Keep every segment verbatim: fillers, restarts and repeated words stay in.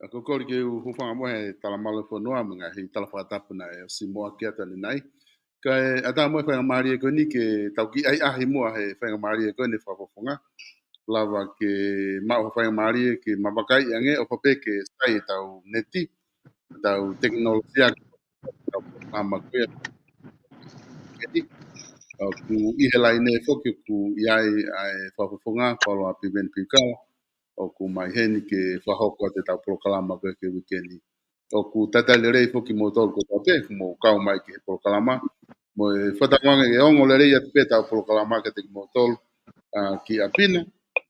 ʻA, ko e kole ke u hūfanga mo e talamalu e fonua, mo e ngaahi tala fakatapu naʻe ʻosi moʻua ki atu ʻanenai. Kae ʻatā mo e faingamālie ko eni ke tau kiʻi ʻahiʻahi muʻa he faingamālie ko eni fakafofonga. Lava ke maʻu ha faingamālie ke ma vakaiʻi ange ʻo pehē ke sai ʻetau neti, ʻetau tekinolosia, ʻetau polokalama ko ia. Keti, ʻoku ʻi he laine foki ʻoku ʻi ai ʻa e fakafofonga, Foloa Piveni Piukala, ʻoku ʻomai heni ke fakahoko atu ʻetau polokalama ko e ke uike ni. ʻOku talitali lelei foki kimoutolu kotoa pē, mou kau mai ki he polokalama. Mo e fakatauange ke ongo lelei atu pē ʻetau polokalama kiate kimoutolu, ʻa, ki ʻapi na.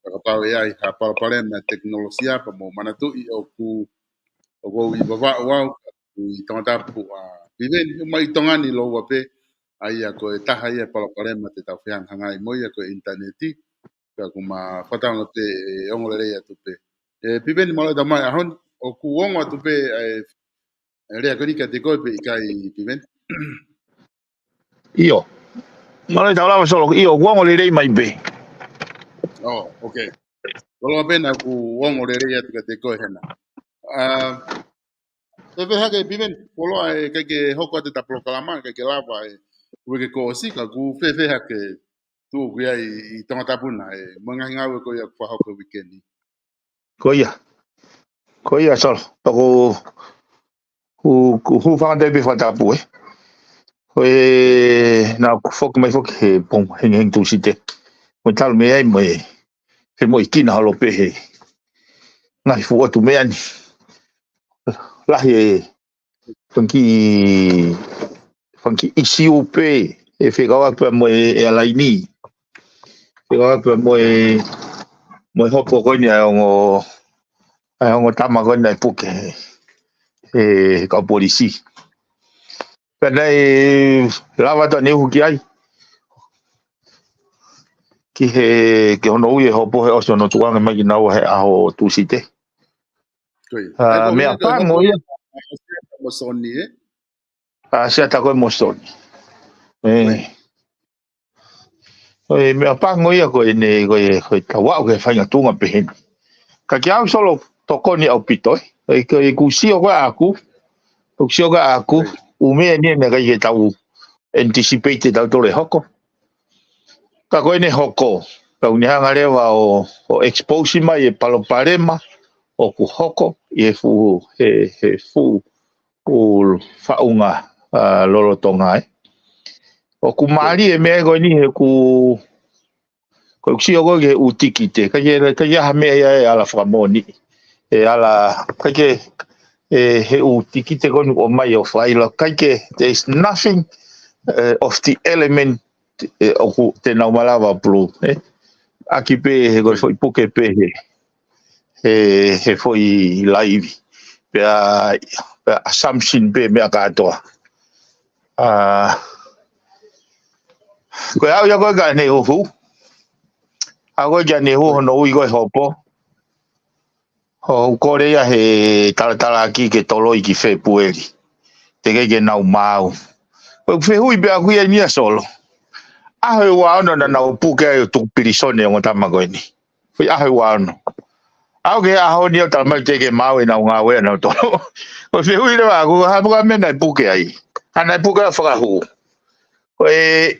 Kapau ʻe ʻi ai ha palopalema tekinolosia pea mou manatuʻi ʻoku, ʻoku ou ʻi Vavaʻu au, ʻi Tongatapu ʻa Piveni, ʻomai ʻi Tonga ni lōua pē, ʻa ia ko e taha ia e palopalema te tau fehangahangai mo ia ko e ʻinitaneti, ka ʻoku ma fakatauange pē ʻe ongo lelei atu pē. ʻE, Piveni, mālō e tau mai ʻaho ni, ʻoku ongo atu pē ʻa e, ʻa e lea ko eni kiate koe pe ʻikai, Piveni? ʻIo. Mālō e tau lava Solo, ʻio, ʻoku ongo lelei mai pē. Oh, okay. Mālō pē naʻa ku ongo lelei atu kiate koe hena. ʻA, fēfē hake Piveni, Foloa, ʻe ʻikai ke hoko atu ʻeta polokalama, ʻikai ke lava ʻi he uike kuo ʻosi, ka ʻoku fēfē hake tuʻu ʻoku ʻi ai ʻi Tongatapu na, ʻe, mo e ngaahi ngāue ko ia ʻoku fakahoko he uike ni? Ko ia. Ko ia, Solo. Toko, ku, ku hūfanga atu pē he fakatapu, ē. Ko e, naʻa ku foki mai foki he pongipongi hengihengi Tūsite. Mo e talu mei ai mo e, he mo e kina holo pē he ngaahi fuʻu ʻotu meʻa ni. Lahi e fanga kiʻi, fanga kiʻi ʻisiū pē, ʻe fekauʻaki pē mo e, e ʻalaini. Fekauʻaki pē mo e, mo e hopo ko eni ʻa e ongo, ʻa e ongo tama ko eni naʻe puke, ʻe he kau polisi. Pea naʻe lava atu ʻene uhu ki ai. Ki he, ki hono ui e hopo he ʻosi hono tukuange mai kinaua he ʻaho Tūsite. Ko ia. ʻA, ʻa e ko e meʻa pango ia. Mo Soni, ē? ʻA, Siata ko ē mo Soni. ʻE. Ko ia. Ko e meʻa pango ia ko eni, ko e, ko e tau aʻu ki he faʻahinga tuʻunga pehē ni. Ka kiate au Solo tokoni ʻaupito, ē. Ko e, ko e ʻeku sio ko ē ʻaʻaku. ʻOku sio ko ē ʻaʻaku. Ko ia. ʻŪ meʻa ni naʻe ʻikai ke tau anticipate ʻe tautolu ʻe hoko. Ka ko ʻene hoko, ka ʻoku ne hanga leva ʻo, ʻo expose mai e palopalema ʻoku hoko ʻi he fuʻu, he, he fuʻu, fuʻu faʻunga, ʻa, lolotonga, ē. ʻOku mālie e meʻa ko eni he ʻoku, ko ʻeku sio ko ē ki he ʻū tikite, ʻikai ke, ʻikai ke ʻi ai ha meʻa ia ʻe ala fakamoʻoni. ʻE ala, ʻikai ke, ʻe, he ʻū tikite ko eni ʻoku ʻomai ʻo fai la, ʻikai ke, there is nothing, ʻe, of the element ʻe, ʻoku te nau malava pulu, ē? ʻAki pē he ko e foʻi puke pē he, he, he foʻi laivi. Pea, pea assumption pē meʻa kātoa. ʻA, ko e aʻu ia ko ē ki heʻene uhu. Aʻu ko ē ki heʻene uhu hono ui ko ē hopo. ʻOku kole ia he talatalaaki ke toloi ki Fēpueli. Teʻeki ke nau maau. Ko ʻeku fehuʻi pē ʻaʻaku ia eni ia Solo. ʻAho ʻe ua ono naʻa nau puke ai ʻo tuku pilīsone ongo tama ko eni. Foʻi ʻaho ʻe ua ono. ʻAʻu ki he ʻaho ni ʻo talamai teʻeki ke maau ʻenau ngāue ʻanautolu. Ko e fehuʻi leva ʻaʻaku, ko e hā e meʻa naʻe puke ai? Hā naʻe puke ai e fakahū? Ko e,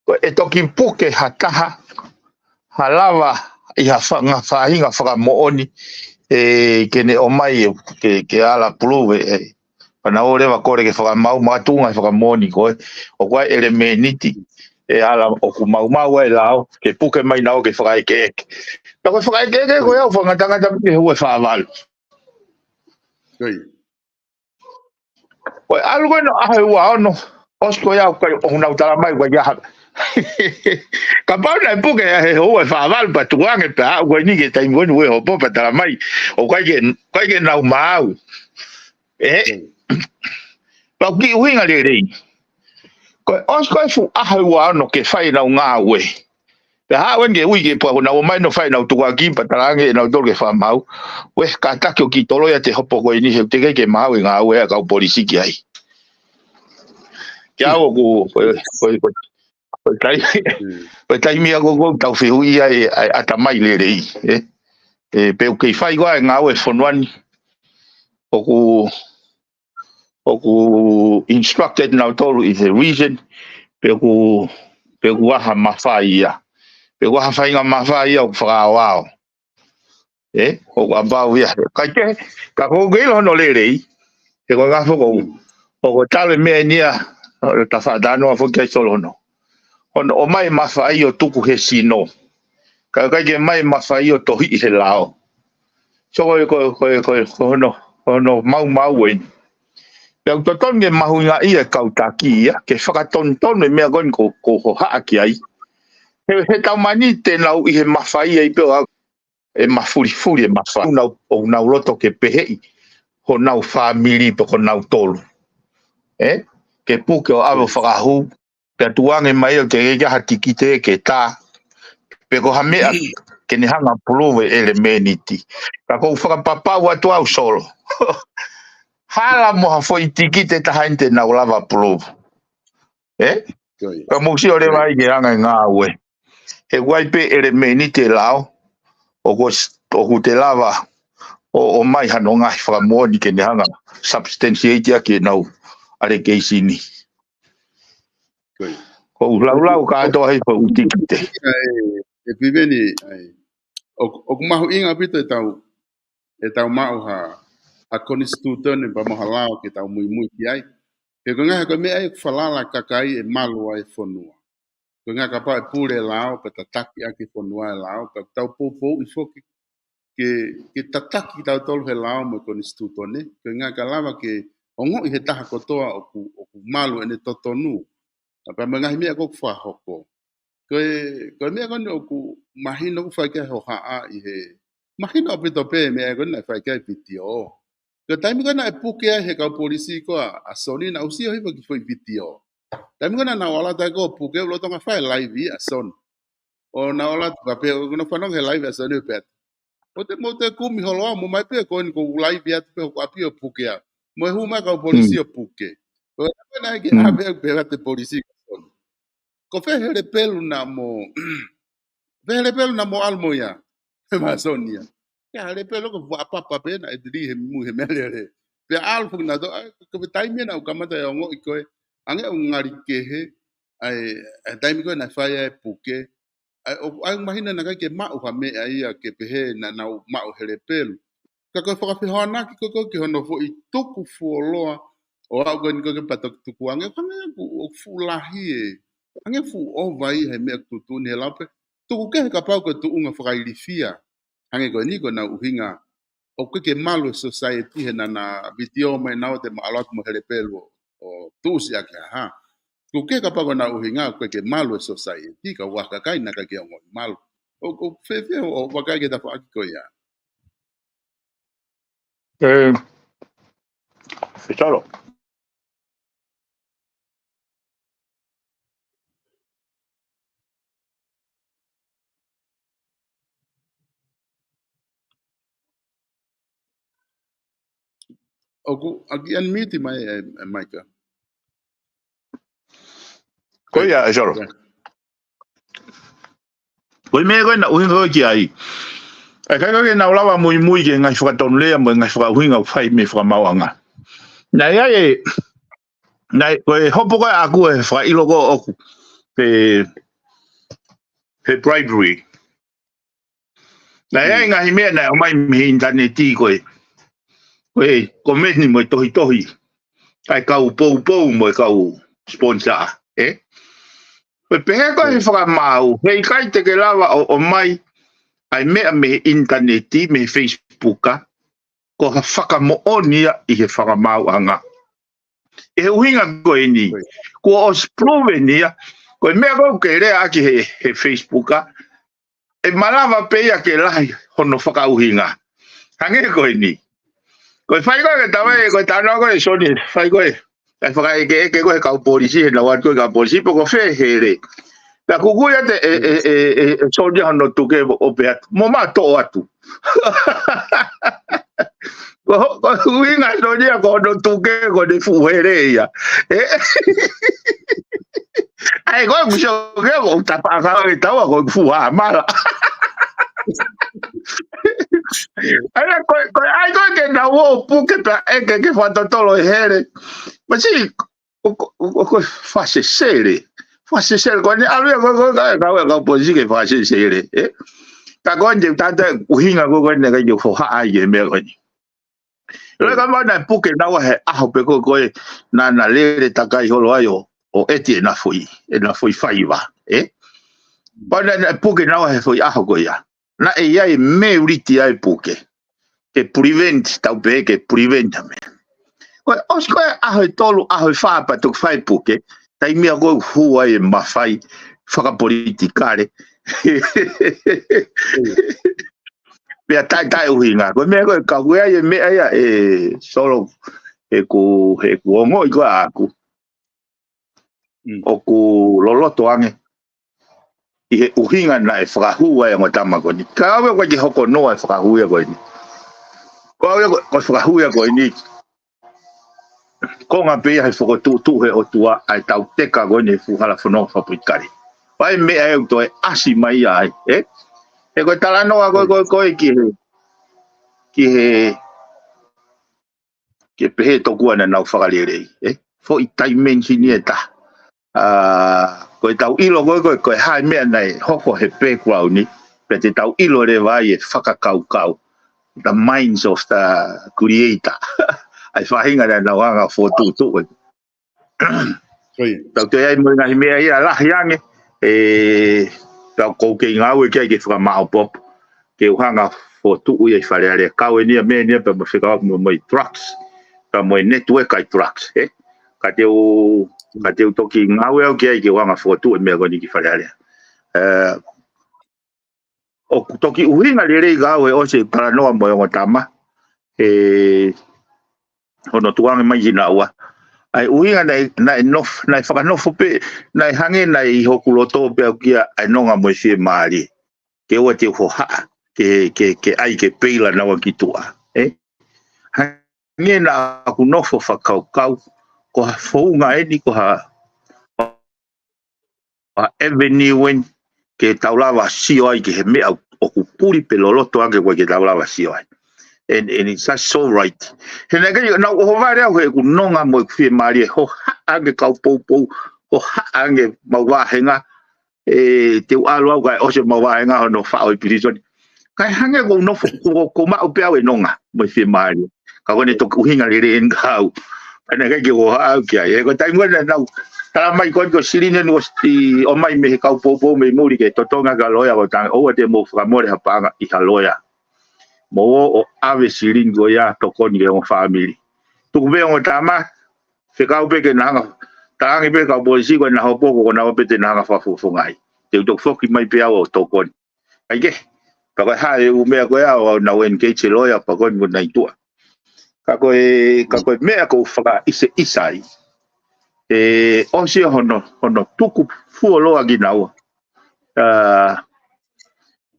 ko e toki puke ha taha, ha lava ʻi ha fa-, ngaahi faʻahinga fakamoʻoni, ē, ke ne ʻomai ke, ke ala puluve, ē. Pea nau ō leva ʻo kole ke fakamaau, makatuʻunga he fakamoʻoni ko ē, ʻoku ʻi ai e ʻelemēniti ʻe ala ʻoku maumau ai e lao, ke puke mai ʻo nau ō ke fakaʻekeʻeke. Pea ko e fakaʻekeʻeke ko ia ʻoku fakangatangata pē ki he hū ʻe fā valu. Ko e ʻalu ko ē ʻo ʻaho ʻe ua ono, ʻosi ko ia ʻoku ʻikai, ʻoku nau talamai ʻoku ʻikai ke ʻi ai ha. Kapau naʻe puke ia he hū ʻe fā valu pea tukuange pea aʻu ko eni ki he taimi ko eni ʻoku hopo pea talamai ʻoku ʻikai ke, ʻikai ke nau maau. Ē? Pea ʻoku kiʻi ʻuhinga lelei. Ko e ʻosi ko ē fuʻu ʻaho ʻe ua ono ke fai ʻenau ngāue. Pea haʻu eni ke ui ke pua ko ʻenau ō mai ʻo fai ʻenau tukuakiʻi pea talaange ʻe nautolu ke fakamaau. Uē, kātaki ʻo kiʻi tolo ia ʻete hopo ko eni he ʻoku teʻeki ke maau e ngāue ʻa e kau polisi ki ai. Kiate au ʻoku, ko e, ko e, ko e, ko e tai-, ko e taimi ia ko ē ʻoku tau fehuʻia ai e, e ʻatamai lelei, ē? Ē, pe ʻoku kei fai koā e ngāue e fonua ni? ʻOku, ʻoku instructed nautolu ʻi he reason, pe ʻoku, pe ʻoku ʻi ai ha mafai ia. Pe ʻoku ʻi ai ha faʻahinga mafai ia ʻoku fakaʻaoʻao. Ē, ʻoku ʻapaʻau ia. Kae kehe, ka ʻoku ou ʻilo hono lelei, he ko e ngaahi foʻi, ʻoku ou tala e meʻa eni ia, ʻo ta faʻa talanoa foki ai Solo hono. Hono ʻomai e mafai ʻo tuku he sino. Kae ʻikai ke ʻomai e mafai ʻo tohiʻi he lao. So ko e, ko e, ko e, ko e, ko hono, hono maumau eni. Pea ʻoku totonu ke mahuʻingaʻia e kau taki ia, ke fakatonutonu e meʻa ko eni ʻoku, ʻoku ou hohaʻa ki ai. He, he taumaiā te nau ʻi he mafai ai pē ʻo aʻu e mafulifuli e mafai. ʻOku nau, ʻoku nau loto ke peheʻi honau fāmili pe ko nautolu. Ē? Ke puke ʻo ʻave ʻo fakahū, pea tukuange mai ʻo teʻeki ke ʻi ai ha tikite ke tā. Pe ko ha meʻa ke ne hanga ʻo puluve e ʻelemēniti. Ka ʻoku ou fakapapau atu au Solo. Hala mo ha foʻi tikite ʻe taha eni te nau lava puluve. Ē? Ka mou sio leva ai ki he anga e ngāue. He ʻoku ʻi ai pē ʻelemēniti e lao, ʻoku s-, ʻoku te lava ʻo, ʻomai hano ngaahi fakamoʻoni ke ne hanga ʻo substantiate ʻaki ʻenau allegation ni. Ko u laulau kātoa he ko u tikite. ʻE, ʻe Piveni, ʻai. ʻOku, ʻoku mahuʻinga ʻaupito ʻetau, ʻetau maʻu ha, ha konisitūtone pea mo ha lao ke tau muimui ki ai. He ko e ngaahi ko e meʻa ia ʻoku falala kakai e malu ai e fonua. Ko e ngaahi kapau ʻe pule e lao, pea tataki ʻaki e fonua e lao, pea tau poupouʻi foki ke, ke tataki kitautolu he lao mo e konisitūtone. Ko e ngaahi ka lava ke ongoʻi he taha kotoa ʻoku, ʻoku malu ʻene totonu. Pea mo e ngaahi meʻa ʻoku fakahoko. Ko e, ko e meʻa ko eni ʻoku mahino ʻoku fai ki ai e hohaʻa ʻi he. Mahino ʻaupito pē meʻa ko eni naʻe fai ki ai e vitiō. Ko e taimi ko ē naʻe puke ai he kau polisi ko ē ʻa, ʻa Soni naʻa ku sio hifo ki he foʻi vitiō. Taimi ko ē naʻa nau ʻalu atu ai ko ē ʻo puke ʻo lolotonga fai e laivi ʻa Soni. ʻO nau ʻalu atu ka pehē ʻoku nau fanongo he laivi ʻa Soni ʻo pehē atu, ʻoua te mou toe kumi holo au, mou ʻomai pē ko eni ʻoku ou laivi atu pē hoku ʻapi ʻo puke au. Mo e hū mai e kau polisi ʻo puke. Ko e taimi ko ē naʻe ʻikai ke ʻave au pē ʻa e polisi kia Soni. Ko fē he lepelu naʻa mo, fē he lepelu naʻa mo ʻalu mo ia? He maʻa Soni ia. Ko e lepelu ko e fuʻu ʻapapa pē naʻe tili he mui he meʻalele. Pea ʻalu foki nautolu, ʻa, ko e taimi ia naʻa ku kamata ʻe ongoʻi ko ē, hangē ʻoku ngali kehe, ʻa e, ʻa e taimi ko ē naʻe fai ai e puke, ʻa e, ʻoku, ʻa e mahino naʻe ʻikai ke maʻu ha meʻa ia ke pehē naʻa nau maʻu he lepelu. Ka ko e fakafehoanaki ko ē ko ē ki hono foʻi tuku fuoloa ʻo aʻu ko eni ko ē ke patoki tukuange, hangē ʻoku, ʻoku fuʻu lahi e, hangē fuʻu ʻova ia he meʻa ʻoku tuʻutuʻuni he lao pē. Tuku kehe kapau ko e tuʻunga fakailifia. Hangē ko eni ko ʻenau ʻuhinga ʻoku ʻikai ke malu e society he naʻa na vitiō mai naua te ma ʻalu atu mo e lepelu ʻo, ʻo tuʻusi ʻaki ha hā. Tuku kehe kapau ko ʻenau ʻuhinga ʻoku ʻikai ke malu e society, ka ʻoku ʻi ai ha kakai naʻe ʻikai ke ongoʻi malu. ʻO, ʻo fēfē hoʻo vakai ki he tafaʻaki ko ia? Ē, ʻe Solo. ʻOku, ʻaki unmute mai ʻe, ʻe Maika. Ko ia, ʻe Solo. Ko e meʻa ko ē naʻa ku ʻuhinga ko ē ki ai. ʻIkai ke nau lava muimui ki he ngaahi fakatonulea mo e ngaahi fakaʻuhinga ʻoku fai mei he fakamaauʻanga. Naʻe ʻi ai e, naʻe, ko e hopo ko ē ʻaʻaku he fakaʻilo ko ē ʻoku pe, pe bribery. Naʻe ʻi ai e ngaahi meʻa naʻe ʻomai mei he ʻinitaneti ko e, ko e komeni mo e tohitohi. ʻA e kau poupou mo e kau sponsor, ē? Ko e pehē ko ē he fakamaau, heʻikai te ke lava ʻo, ʻomai ʻa e meʻa mei he ʻinitaneti, mei he Facebook, ʻa, ko ha fakamoʻoni ia ʻi he fakamaauʻanga. ʻI he ʻuhinga ko eni, kuo ʻosi proven ia, ko e meʻa ko ē ʻoku ke lea ʻaki he, he Facebook, ʻa, ʻe malava pē ia ke lahi hono fakaʻuhinga. Hangē ko eni. Ko e fai ko ē ke tau ē, ko e talanoa ko ē Soni, fai ko ē. ʻA e fakaʻekeʻeke ko ē he kau polisi, he nau atu ko ē kau polisi, pe ko fē hele. Pea kuku ia te, ʻe, ʻe, ʻe, ʻe, ʻe Soni hono tuke ʻo pehē atu. Mo ma toʻo atu. Ko, ko e ʻuhinga Soni ia ko hono tuke ko ʻene fuʻu hele ia. Ē? ʻAi, ko e kusi o ke, ko e tapa ka e taua, ko e fuʻu haʻamala. ʻAi, ko, ko, ʻai, ko ke nau ō puke pea ʻeke ke fakatotolo e hele. Masi, ʻo, ʻo, ʻo, ko e fakasesele. Fakasesele, ko ʻene ʻalu ia, ko, ko, ka, ka, ka, ka, polisi ke fakasesele, ē? Ka ko ʻene tata ʻuhinga ko, ko ʻene kai ke hohaʻa ai ke meʻa ko eni. Loi ka mau naʻe puke naua he ʻaho pē ko ē ko ē naʻa na lele takai holo ai ʻo, ʻo ʻeti ʻena foʻi, ʻena foʻi faiva, ē? Pau naʻe, naʻe puke naua he foʻi ʻaho ko ia. Naʻe ʻi ai e meuliti ʻa e puke. Ke prevent, tau pehē ke prevent ʻa e meʻa. Ko e ʻosi ko ē ʻaho ʻe tolu, ʻaho ʻe fā pea toki fai puke, taimi ia ko ē hū ai e mafai fakapolitikale. Pea taʻe, taʻe ʻuhinga. Ko e meʻa ko ē ka ʻoku ʻi ai e meʻa ia ʻe Solo, ʻeku, ʻeku ongoʻi ko ē ʻaʻaku. Mm. ʻOku loloto ange. ʻI he ʻuhinga naʻe fakahū ai e ongo tama ko eni. Ka ʻave ko e hoko noa e fakahū ia ko eni. Ko ʻave ko, ko e fakahū ia ko eni. Konga pē ia he fokotuʻutuʻu he ʻOtua ʻa e tau teka ko eni he fuʻu hala fononga fakapolitikale. Pea ʻi ai e meʻa ʻe toe ʻasi mai ai, ē? He ko e talanoa ko ē, ko ē, ko ē ki he, ki he, ke pehē tokua naʻa nau fakalelei, ē? Foʻi dimension ia ʻe taha. ʻA, ko e tau ʻilo ko ē, ko e, ko e hā e meʻa naʻe hoko he background ni, pea te tau ʻilo leva ai e fakakaukau. The minds of the creator. ʻA e faʻahinga naʻa nau hanga fokotuʻutuʻu ē. Ko ia. Tau toe ʻi ai mo e ngaahi meʻa ia lahi ange, ē, tau kou kei ngāue ki ai ke fakamāʻopoʻopo. Ke u hanga fokotuʻu ia ʻi Fale Alea. Kau eni ia meʻa eni ia pea mo e fekauʻaki mo, mo e drugs. Pea mo e network ʻa e drugs, ē. Ka te u, ka te u toki ngāue au ki ai ke u hanga fokotuʻu e meʻa ko eni ki Fale Alea. Ē, ʻoku toki ʻuhinga lelei ka au he ʻosi e talanoa mo e ongo tama. Ē, hono tukuange mai kinaua. ʻA e ʻuhinga naʻe, naʻe nof-, naʻe fakanofo pē, naʻe hangē naʻe ʻi hoku loto pē au kia ʻa e nonga mo e fiemālie. Ke ʻoua te u hohaʻa, ke, ke, ke ʻai ke peila naua ki tuʻa. Ē? Hangē naʻa ku nofo fakakaukau, ko ha founga eni, ko ha ʻa e avenue eni ke tau lava sio ai ki he meʻa ʻoku puli pe loloto ange ko ē ke tau lava sio ai. And, and it's just so right. He naʻe ʻikai, naʻa ku ʻohovale au he ʻeku nonga mo ʻeku fiemālie, hohaʻa ange kau poupou, hohaʻa ange mau vāhenga, ē, te u ʻalu au kae ʻosi mau vāhenga hono faʻo ʻi pilīsone. Kae hangē ʻoku ou nofo, ʻoku ou, ʻoku ou maʻu pē au e nonga mo e fiemālie. Ka ko ʻene toki ʻuhinga lelei eni ka au. Pea naʻe ʻikai ke u hohaʻa au ki ai. He ko e taimi ko ē naʻa nau tala mai ko ē ko Silini eni ʻosi ʻomai mei he kau poupou mei muli ke totongi ki ha loea ko e talaange, ʻoua te mou fakamole ha paʻanga ʻi ha loea. Mou ō ʻo ʻave Silini ko ia tokoni ki he ongo fāmili. Tuku pē ongo tama, fekau pē ke na hanga, talaange pē kau polisi ko ē naʻa hopo ko ē naʻa pē te na hanga fakafofongaʻi. Te u toki foki mai pē au ʻo tokoni. ʻAi ke, pea ko e hā e ʻū meʻa ko ē ʻa ʻenau engage e loea pea ko eni ko ʻenau tuʻa. Ka ko e, ka ko e meʻa ʻoku ou fakaʻiseʻisa ai. ʻE ʻosi ia hono, hono tuku fuoloa kinaua. ʻA,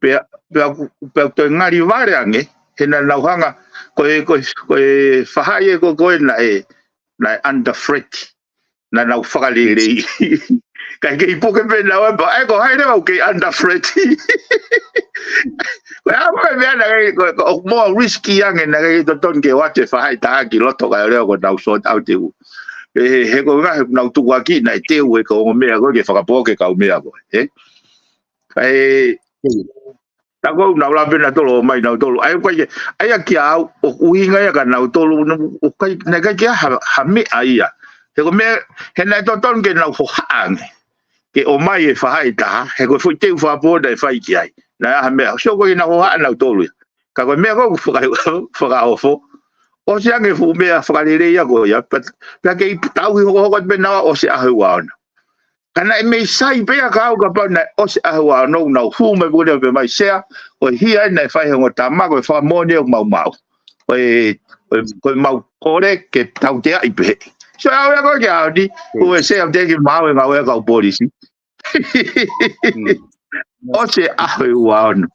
pea, pea ʻoku, pea ʻoku toe ngali vale ange, he naʻa nau hanga, ko e, ko e, ko e fahaʻi ē ko ē ko ē naʻe, naʻe under threat. Naʻa nau fakalelei. Kae kei puke pē naua pea, ʻe ko hai leva ʻoku kei under threat. Ko e ʻaho ko ē meʻa naʻe kei, ko, ko, ʻoku more risky ange naʻe kei totonu ke ʻoatu e faʻahi taha ki loto kae ʻoua ko ʻenau sort out e ʻū. He, he, he ko e ngaahi ʻenau tukuakiʻi naʻe teu he ko e ongo meʻa ko ē ke fakapoke kau meʻa ko ē, ē? Kae, tā ko ʻenau lave nautolu ʻo ʻomai nautolu. ʻA ia ko ē, ʻa ia kia au, ʻoku ʻuhinga ia kia nautolu, ʻoku ʻikai, naʻe ʻikai ke ʻi ai ha, ha meʻa ia. He ko e meʻa, he naʻe totonu ke nau hohaʻa ange ke ʻomai e faʻahi taha, he ko e foʻi teu fakapō naʻe fai ki ai. Naʻe ʻi ai ha meʻa, sio ko ē ke nau hohaʻa nautolu ia. Ka ko e meʻa ko ē ʻoku faka-, fakaofo. ʻOsi ange fuʻu meʻa fakalelei ia ko ia, pea, pea kei tauhi hokohoko atu pē naua ʻosi ʻaho ua ono. Ka naʻe mei sai pē ia kia au kapau naʻe ʻosi ʻaho ua ono, nau hū mai pē naua pea ʻomai Sea, ko e hia ē naʻe fai he ongo tama, ko e fakamoʻoni ʻoku mau maʻu. Ko e, ko e, ko e mau kole ke tauteaʻi pē. So, ʻa ia ko ē kia au ni, ko e Sea te ke mau e ngāue ʻa e kau polisi. ʻOsi ʻaho ua ono.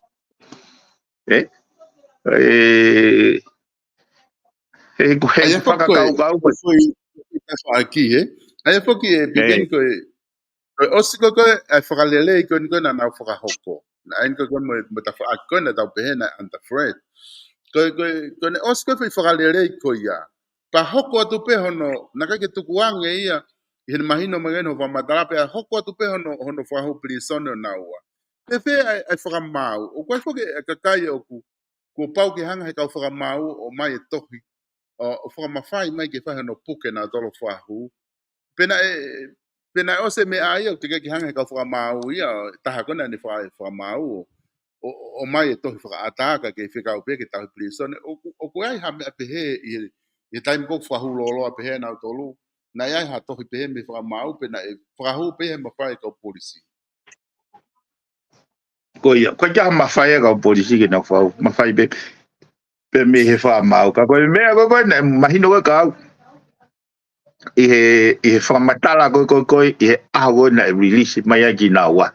Ē? Ē, he, he ʻa ia foki ko e, fakakaukau ko ē. Ko e tafaʻaki, ē? ʻA ia foki ē, Ē. Pikeni ko e, ko e ʻosi ko ē ko ē, ʻa e fakalelei ko eni ko ē naʻa nau fakahoko. Naʻe ʻi ai ko ē ko ē mo e, mo e tafaʻaki ko ē naʻa tau pehē naʻe under threat. Ko e, ko e, ko ʻene ʻosi ko ē foʻi fakalelei ko ia. Pea hoko atu pē hono, naʻe ʻikai ke tukuange ia, ʻi heʻene mahino mai ʻene hoʻo fakamatala pea hoko atu pē hono, hono fakahū pilīsone ʻo naua. Fēfē ʻa e, ʻa e fakamaau, ʻoku ʻi ai foki e kakai ʻoku, kuo pau ke hanga he kau fakamaau ʻo ʻomai e tohi, ʻo, ʻo fakamafai mai ke fai hono puke nautolu fakahū. Pea naʻe, pea naʻe ʻosi e meʻa ia, ʻoku teʻeki ke hanga he kau fakamaau ia, taha ko ē naʻa ne fai fakamaau, ʻo, ʻo, ʻo ʻomai e tohi fakaʻatā kae kei fekau pē ke tauhi pilīsone. ʻOku, ʻoku ʻi ai ha meʻa pehē ʻi he, ʻi he taimi ko ē ʻoku fakahū lōloa pehē nautolu. Naʻe ʻi ai ha tohi pehē mei he fakamaau, pea naʻe fakahū pē he mafai e kau polisi. Ko ia, ko e ʻikai ha mafai e kau polisi ke nau fakahū, mafai pē, pē mei he fakamaau. Ka ko e meʻa ko ē ko ē, naʻe mahino ko ē kia au. ʻI he, ʻi he fakamatala ko ē, ko ē, ko ē, ʻi he ʻaho ko ē naʻe release mai ai kinaua.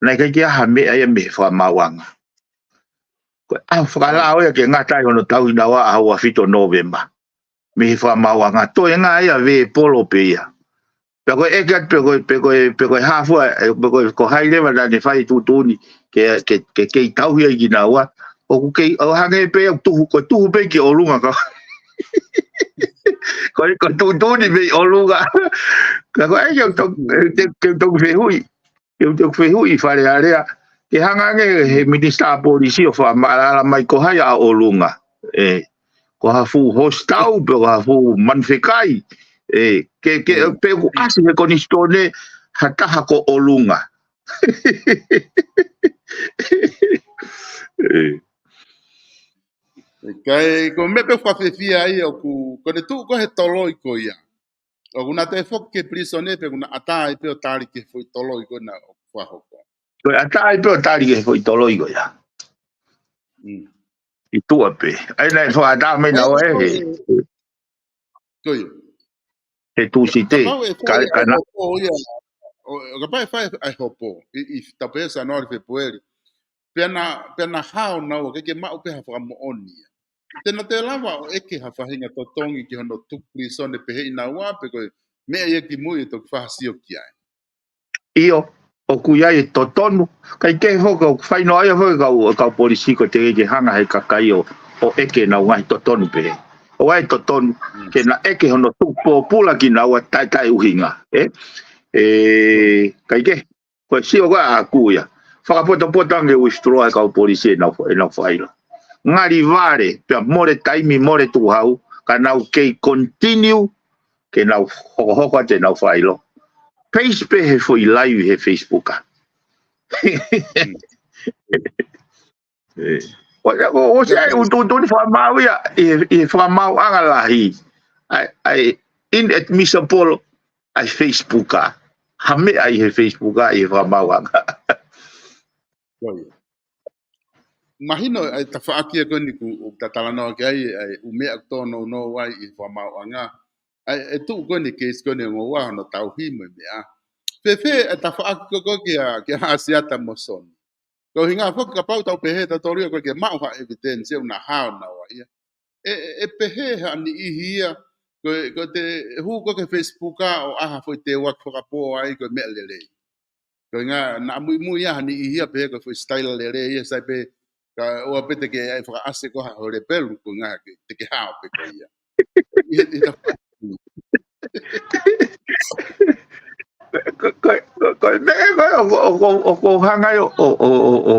Naʻe ʻikai ke ʻi ai ha meʻa ia mei he fakamaauʻanga. Ko e ʻaho fakalao ia ke ngata ai hono tauhi naua ʻaho ua fitu Nōvema. Mei he fakamaauʻanga, toenga ia vē polo pē ia. Pea ko e ʻeke atu pe ko e, pe ko e, pe ko e hā fua, ē, pe ko e, ko hai leva naʻa ne fai tuʻutuʻuni ke, ke, ke kei tauhi ai kinaua. ʻOku kei, ʻo hangē pē ʻoku tuhu, ko e tuhu pē ki ʻolunga ka. Ko e, ko e tuʻutuʻuni mei ʻolunga. Ka ko e, ke u toki, ke, ke u toki fehuʻi. Ke u toki fehuʻi Fale Alea. Ke hanga ange he minisitā polisi ʻo fakamaʻalaʻala mai ko hai ʻa ʻolunga. Ē, ko ha fuʻu hositau, pe ko ha fuʻu manu fekai. Ē, ke, ke, pe ʻoku ʻasi he konisitūtone ha taha ko ʻolunga. Ē. Kae, ko e meʻa pē fakafiefia ai ʻoku, ko ʻene tuʻu ko ē he toloi ko ia. ʻOku na toe foki ki he pilīsone pea ʻoku na ʻatā ai pē ʻo tali ki he foʻi toloi ko ē naʻe fakahoko. Ko e ʻatā ai pē ʻo tali ki he foʻi toloi ko ia. Mm. ʻI tuʻa pē. ʻA ia naʻe fakaʻatā mai naua ē he, ko ia, he Tūsite. Kapau ʻe fai ʻa e hopo ia, ʻo, ʻo kapau ʻe fai ʻa e hopo, ʻi, ʻi, tau pehē Sānuali, Fēpueli. Pea na, pea na hao naua, ʻikai ke maʻu pē ha fakamoʻoni ia. Te na toe lava ʻo ʻeke ha faʻahinga totongi ki hono tuku pilīsone pehē ʻi naua, pe ko e meʻa ia ki mui ʻe toki fakasio ki ai. ʻIo, ʻoku ʻi ai e totonu. Kae kehe foki ʻoku fai noa ia foki kau, kau polisi ko e teʻeki ke hanga he kakai ʻo, ʻo ʻeke ʻenau ngaahi totonu pehē. ʻOku ʻi ai e totonu, ke na ʻeke hono tuku pōpula kinaua taʻetaʻeʻuhinga. Ē? Ē, kae kehe, ko e sio ko ē ʻaʻaku ia. Fakapotopoto ange withdraw e kau polisi ʻenau, ʻenau faʻailo. Ngali vale, pea mole taimi, mole tukuhau, ka nau kei continue, ke nau hokohoko atu ʻenau faʻailo. Paste pē he foʻi live he Facebook ʻa. Ē. ʻO, ʻo, ʻosi ʻa e ʻutuʻutu ni fakamaau ia, ʻi he, ʻi he fakamaauʻanga lahi. ʻA e, ʻa e inadmissible ʻa e Facebook ʻa. Ha meʻa ʻi he Facebook ʻa, ʻi he fakamaauʻanga. Mahino ʻa e tafaʻaki ko eni ʻoku ta talanoa ki ai, ʻa e ʻū meʻa ʻoku tōnounou ai ʻi he fakamaauʻanga. ʻA e, ʻa e tuʻu ko eni case ko eni ongo ua hono tauhi mo e meʻa. Fēfē ʻa e tafaʻaki ko ē kia, kia ʻAsiata mo Soni. Ko e ʻuhinga foki kapau tau pehē tautolu ia ko e ke maʻu ha evidence ʻoku na hao naua ia. ʻE, ʻe, ʻe pehē ha niʻihi ia, ko e, ko e te hū ko ē ki he Facebook ʻa ʻo ʻai ha foʻi teuaki fakapō ai ko e meʻa lelei. Ko e ʻuhinga, naʻa muimui ia ha niʻihi ia pē ko e foʻi style lelei ia, sai pē, ka ʻoua pē te ke ʻai fakaʻasi ko ha hole pelu, ko e ʻuhinga ke, te ke hao pē ko ia. ʻI he, ʻi he tafa- Ko, ko, ko, ko e meʻa ko ē ʻoku, ʻoku, ʻoku, ʻoku ou hanga ai ʻo, ʻo, ʻo, ʻo, ʻo,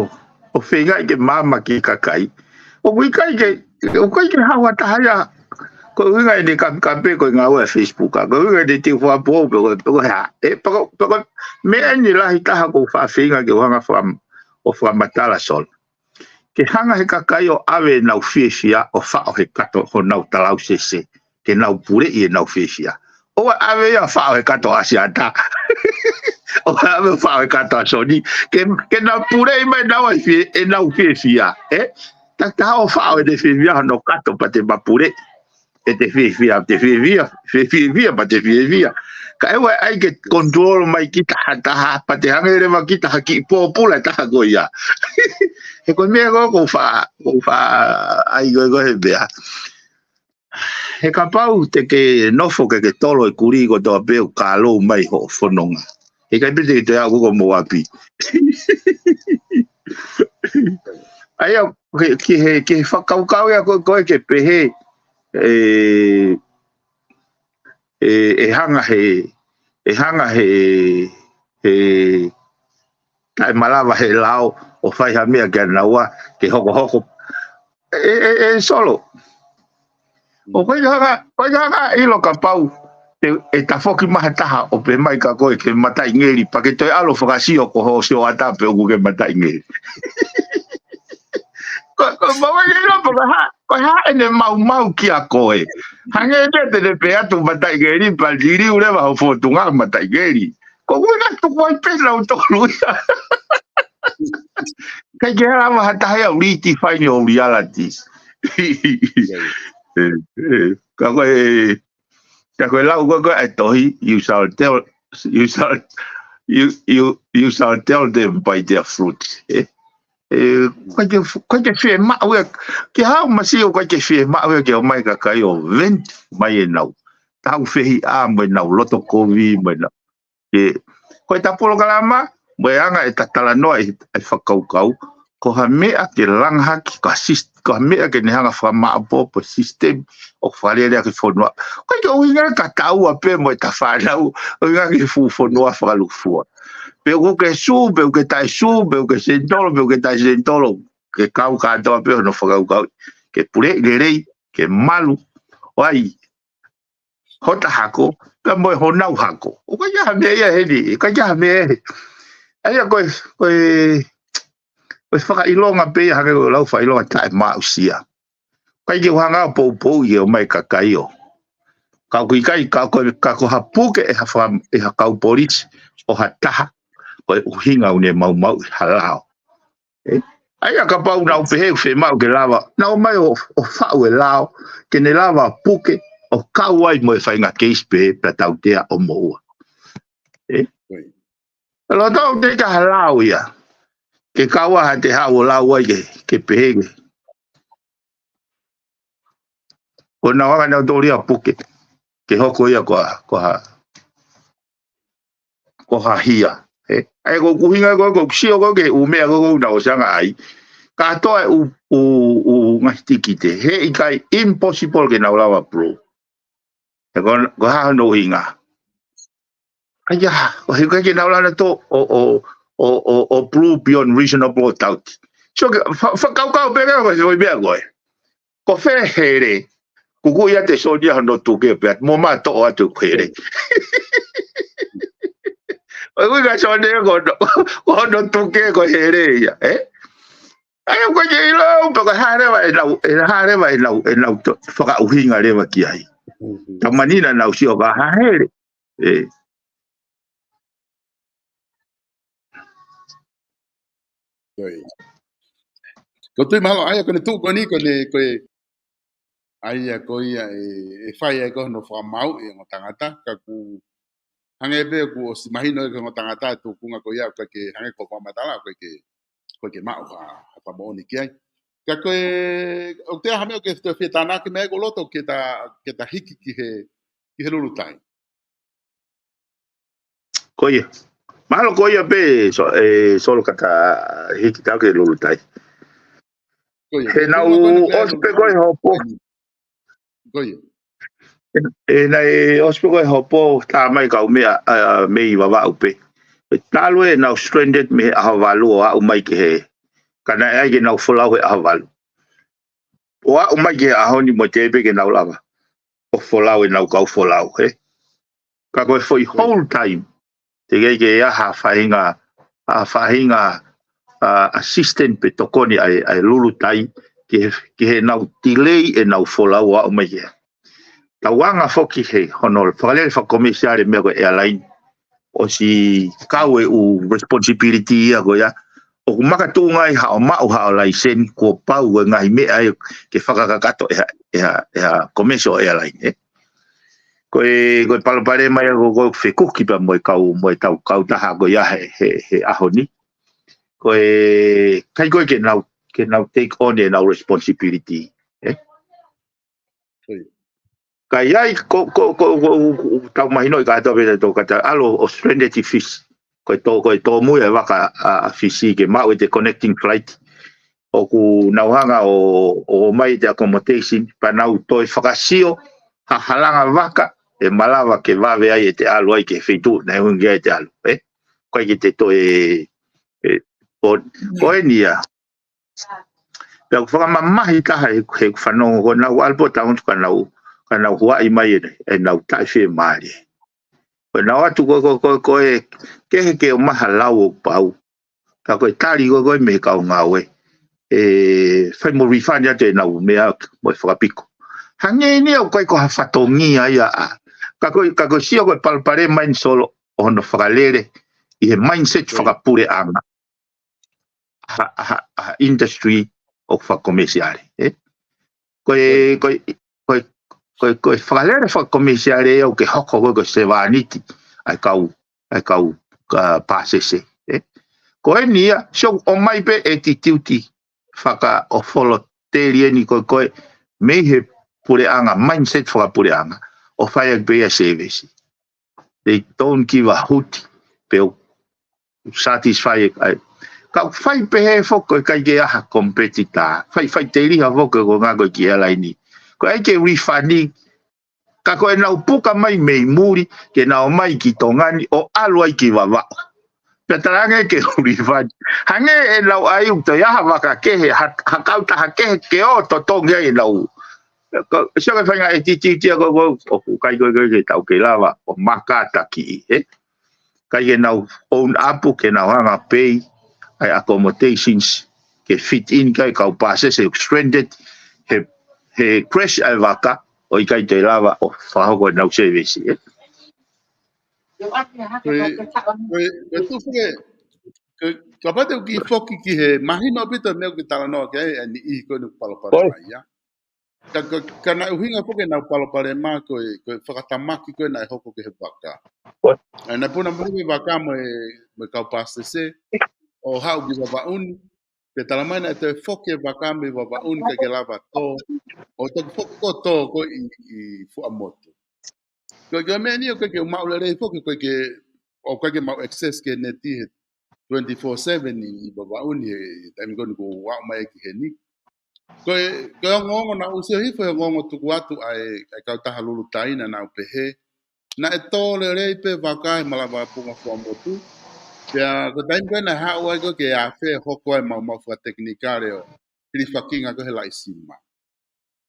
ʻo feingaʻi ke maama ki he kakai. ʻOku ʻikai ke, ʻoku ʻikai ke haʻu ha taha ia, ko e ʻuhinga ʻene ka, ka pē ko e ngāue ʻa e Facebook, ka ko e ʻuhinga ʻene te fua po, pe ko, pe ko e hā. ʻE, pea ko, pea ko e meʻa eni lahi taha ʻoku ou faʻa feinga ke u hanga faka-, ʻo fakamatala Solo. Ke hanga he kakai ʻo ʻave ʻenau fiefia ʻo faʻo he kato honau talausese, ke nau puleʻi ʻenau fiefia. ʻOua ʻave ia faʻo he kato ʻa Siata. ʻOua ʻave faʻo he kato ʻa Soni. Ke, ke nau puleʻi mai ʻenau ʻai fie, ʻenau fiefia. ʻE? Takitaha ʻo faʻo ʻete fiefia hono kato pea te ma puleʻi ʻete fiefia, te fiefia, fie fiefia, pea te fiefia. Ka ʻoua ʻe ʻai ke control mai kita ha taha, pea te hangē leva kita ha kiʻi pōpula ʻe taha ko ia. He ko e meʻa ko ē ʻoku ou faʻa, ʻoku ou faʻa ʻai ko ē ko e he meʻa. He kapau te ke nofo ke ke tolo e kulī kotoa pē ʻo kālou mai hoʻo fononga. He ʻikai pē te ke toe aʻu ko ē ki homou ʻapi. ʻA ia, ki, ki he, ki he fakakaukau ia ko ē, ko ē ke pehē, ʻe, ʻe, ʻe hanga he, ʻe hanga he, he taʻemalava he lao ʻo fai ha meʻa kia naua ke hokohoko. ʻE, ʻe, ʻe Solo. ʻOku ʻikai ke hanga, ʻikai ke hanga ʻilo kapau ʻe, ʻe tafoki mai ha taha ʻo pehē mai kia koe ke mataʻi ngeli, pea ke toe ʻalu ʻo fakasio ko hoʻo sioʻata pe ʻoku ke mataʻi ngeli. Ko, ko e maumau ʻilo pe ko e hā, ko e hā ʻene maumau kia koe. Hangē pē te ne pehē atu mataʻi ngeli, pea liliu leva ho fōtunga mataʻi ngeli. Ko e ʻuhinga tuku ai pē nautolu ia. ʻIkai ke lava ha taha ia ʻo redefine ʻo reality. ʻE, ʻe, ka ko e, ka ko e lau ko ē ko ē ʻa e tohi, you shall tell, you shall, you, you, you shall tell them by their fruits. ʻE, ʻe, ʻikai ke, ʻikai ke fiemaʻu ia, ke hau masi ʻoku ʻikai ke fiemaʻu ia ke ʻomai kakai ʻo vent mai ʻenau taufehiʻa mo ʻenau loto kovi mo ʻenau. Ke, ko e ta polokalama, mo e anga ʻeta talanoa ʻi he fakakaukau, ko ha meʻa ke langa hake, ko ha sis-, ko ha meʻa ke ne hanga fakamaʻopoʻopo e system ʻoku fakalele ʻaki e fonua. ʻOku ʻikai ke ʻuhinga ia kia taua pē mo ʻeta fānau, ʻuhinga ki he fuʻu fonua fakalūkufua. Pe ʻoku ke sū, pe ʻoku ke taʻesū, pe ʻoku ke senitolo, pe ʻoku ke taʻesenitolo, ke kau kātoa pē hono fakakaukau, ke puleʻi lelei, ke malu, ʻo ʻai hota hako, pea mo e honau hako. ʻOku ʻikai ha meʻa ia heni, ʻikai ha meʻa ia he. ʻA ia ko e, ko e, ko e fakaʻilonga pē ia hangē ko e lau fakaʻilonga taʻemaʻusia. ʻIkai ke u hanga ʻo poupouʻi ʻe ʻomai kakai ʻo. Ka ʻoku ʻikai, ka ko, ka ko ha puke ʻe ha faka-, ʻe ha kau polisi ʻo ha taha, ko e ʻuhinga ʻoku ne maumauʻi ha lao. ʻE, ʻa ia kapau naʻa ku pehē ʻoku fiemaʻu ke lava, naʻa ʻomai ʻo, ʻo faʻu e lao, ke ne lava puke, ʻo kau ai mo e faʻahinga keisi pehē pea tautea ʻo moʻua. ʻE? Ka loto ʻoku ʻikai ha lao ia. Ke kau ai ha taha ʻo lau ai ke, ke pehē ke. Ko naʻa ku ʻoange nautolu ia puke. Ke hoko ia ko ha, ko ha, ko ha hia. ʻE, ʻa ia ko ʻeku ʻuhinga ko ē, ko ʻeku sio ko ē ki he ʻū meʻa ko ē ʻoku nau ʻosi hanga ai. Kātoa e ʻū, ʻū, ʻū ngaahi tikite. He ʻikai, impossible ke nau lava prove. ʻE ko, ko e hā hono ʻuhinga. ʻA ia, ʻoku ʻikai ke nau lava nautolu ʻo, ʻo, ʻo, ʻo, ʻo prove beyond reasonable doubt. So, ke, fa-, fakakaukau pē ke, ko e, ko e meʻa ko ē. Ko fē hele, kuku ia te Soni ia hono tuke pea, mo ma toʻo atu ko hele. ʻOku ʻikai Soni ia ko hono, ko hono tuke ko hele ia, ʻe? ʻA ia ʻoku ʻikai ke ʻilo, pe ko e hā leva ʻenau, ʻe hā leva ʻenau, ʻenau to-, fakaʻuhinga leva ki ai. Mhm. Taimi ni naʻa nau sio ka ha hele. ʻE. Ko ia. Ko e tui mahalo, ʻa ia ko ʻene tuʻu ko eni, ko ʻene, ko e, ʻa ia ko ia ʻe, ʻe fai ai ko hono fakamāuʻi e ongo tangata, ka ʻoku hangē pē kuo ʻosi mahino ʻe he ongo tangata e tūkunga ko ia, ʻoku ʻikai ke hangē ko e fakamatala, ʻoku ʻikai ke, ʻoku ʻikai ke maʻu ha, ha fakamoʻoni ki ai. Ka ko e, ʻoku ʻi ai ha meʻa ʻoku ke fie tānaki mai ʻoku loto ke ta, ke ta hiki ki he, ki he lulutai. Ko ia. Mālō ko ia pē, so, e, Solo, ka ta hiki atu ki he Lulutai. Ko ia. He naʻe ʻosi pē ko ē hopo. Ko ia. E, naʻe ʻosi pē ko ē hopo, tā mai kau meʻa, ʻa, mei Vavaʻu pē. ʻE talu ʻenau stranded mei he ʻaho valu ʻo aʻu mai ki he. Ka naʻe ʻai ke nau folau he ʻaho valu. ʻO aʻu mai ki he ʻaho ni mo e tepe ke nau lava ʻo folau ʻenau kau folau, he. Ka ko e foʻi whole time. Teʻeki ai ke ʻi ai ha faʻahinga, ha faʻahinga, ʻa, assistant pe tokoni ʻa e, ʻa e Lulutai, ke, ke nau delay ʻenau folau ʻo aʻu mai ki he. Tauanga foki he, hono fakalele fakakomisiale meʻa ko e airline. ʻOsi kau e ʻū responsibility ia ko ia. ʻOku makatuʻunga ai haʻo maʻu haʻo laiseni kuo pau ko e ngaahi meʻa ia ke fakakakato ʻe ha, ʻe ha, ʻe ha commercial airline, ē. Ko e, ko e palopalema ia ko, ko e fekuki pea mo e kau, mo e tau kautaha ko ia he, he, he ʻaho ni. Ko e, ʻikai ko ē ke nau, ke nau take on ʻenau responsibility, ē. Ko ia. Ka ʻi ai, ko, ko, ko, ko, ko, tau mahinoʻi kātoa pē tau ka ta ʻalu ʻo stranded ʻi Fisi. Ko e tō, ko e tōmui e vaka ʻa, ʻa Fisi ke maʻu ʻete connecting flight. ʻOku nau hanga ʻo, ʻo mai ʻete accommodation, pea nau toe fakasio ha halanga vaka ʻe malava ke vave ai ʻete ʻalu ai ki he feituʻu naʻe ʻuhinga ai ʻete ʻalu, ē? ʻIkai ke te toe, ē, ʻo, ko eni ia. Pea ʻoku fakamamahi taha he, he fanongo ko ē naʻa ku ʻalu pē ʻo tangutu ka nau, ka nau huaʻi mai ʻe, ʻenau taʻefiemālie. Ko ʻenau ʻatu ko, ko, ko, ko e kehe ke ʻomai ha lau ʻoku pau. Ka ko e tali ko, ko e mei he kau ngāue. ʻE, fai mo refund atu ʻenau meʻa mo e fakapiko. Hangē ni ʻoku ʻikai ko ha fatongia ia ʻa. Ka ko, ka ko e sio ko e palopalema ʻeni Solo ʻo hono fakalele ʻi he mindset fakapuleʻanga. Ha, ha, ha industry ʻoku fakakomisiale, ē? Ko e, ko e, ko e, ko e, ko e fakalele fakakomisiale ʻoku ke hoko ko e, ko e sevāniti ʻa e kau, ʻa e kau, ka pāsese, ē? Ko eni ia, sio ʻomai pē attitude fakaʻofoloteli ʻeni ko e, ko e mei he puleʻanga, mindset fakapuleʻanga, ʻo fai ʻaki pē ia service. They don't give a hoot pe ʻoku satisfy ai. Ka ʻoku fai pehē foki ʻikai ke ʻi ai ha competitor. Fai, fai teliha foki ko e ngaahi ko e kiʻi airline. Ko e ʻai ke refund, ka ko ʻenau puka mai mei muli, ke nau mai ki Tonga ni ʻo ʻalu ai ki Vavaʻu. Pea talaange ke refund. Hangē ʻenau ʻai ʻoku toe ʻi ai ha vaka kehe, ha, ha kautaha kehe ke ō totongi ai ʻenau. Ko, sio ki he faʻahinga attitude ia ko, ko, ʻoku ʻikai ko, ko, ke tau kei lava ʻo makatakiʻi, ē? ʻIkai ke nau own up, ke nau hanga pay ʻa e accommodations, ke fit in ki ai kau pāsese stranded, he, he crash ʻa e vaka, ʻo ʻikai toe lava ʻo fakahoko ʻenau service, ē? Ko e, ko e, ko e tuʻu foki, ko e, kapau te u kiʻi foki ki he, mahino ʻaupito meʻa ʻoku ke talanoa ki ai, ʻa e niʻihi ko eni ʻoku palopalema ia. Ka, ka, ka naʻe ʻuhinga foki ʻenau palopalema ko e, ko e fakatamaki ko ē naʻe hoko ki he vaka. ʻA e naʻe puna muli e vaka mo e, mo e kau pāsese, ʻo haʻu ki Vavaʻu ni, pea talamai naʻe toe foki e vaka mei Vavaʻu ni ʻikai ke lava tō, ʻo toki foki ko ē tō ko ē ʻi, ʻi Fuaʻamotu. Ko e, ko e meʻa ni ʻoku ʻikai ke u maʻu lelei foki, ʻoku ʻikai ke, ʻoku ʻikai ke maʻu access ki he neti he twenty-four seven ʻi, ʻi Vavaʻu ni he, he taimi ko eni kuo u aʻu mai ki heni. Ko e, ko e ongoongo naʻa ku sio hifo he ongoongo tuku atu ʻa e, ʻa e kautaha Lulutai naʻa nau pehē. Naʻe tō lelei pē vaka he malaʻe vakapunga Fuaʻamotu. Pea ko e taimi ko ē naʻe haʻu ai ko ē ke ʻi ai e fē hoko ai maumau fakatekinikale ʻo hilifakinga ko ē he Laʻisima.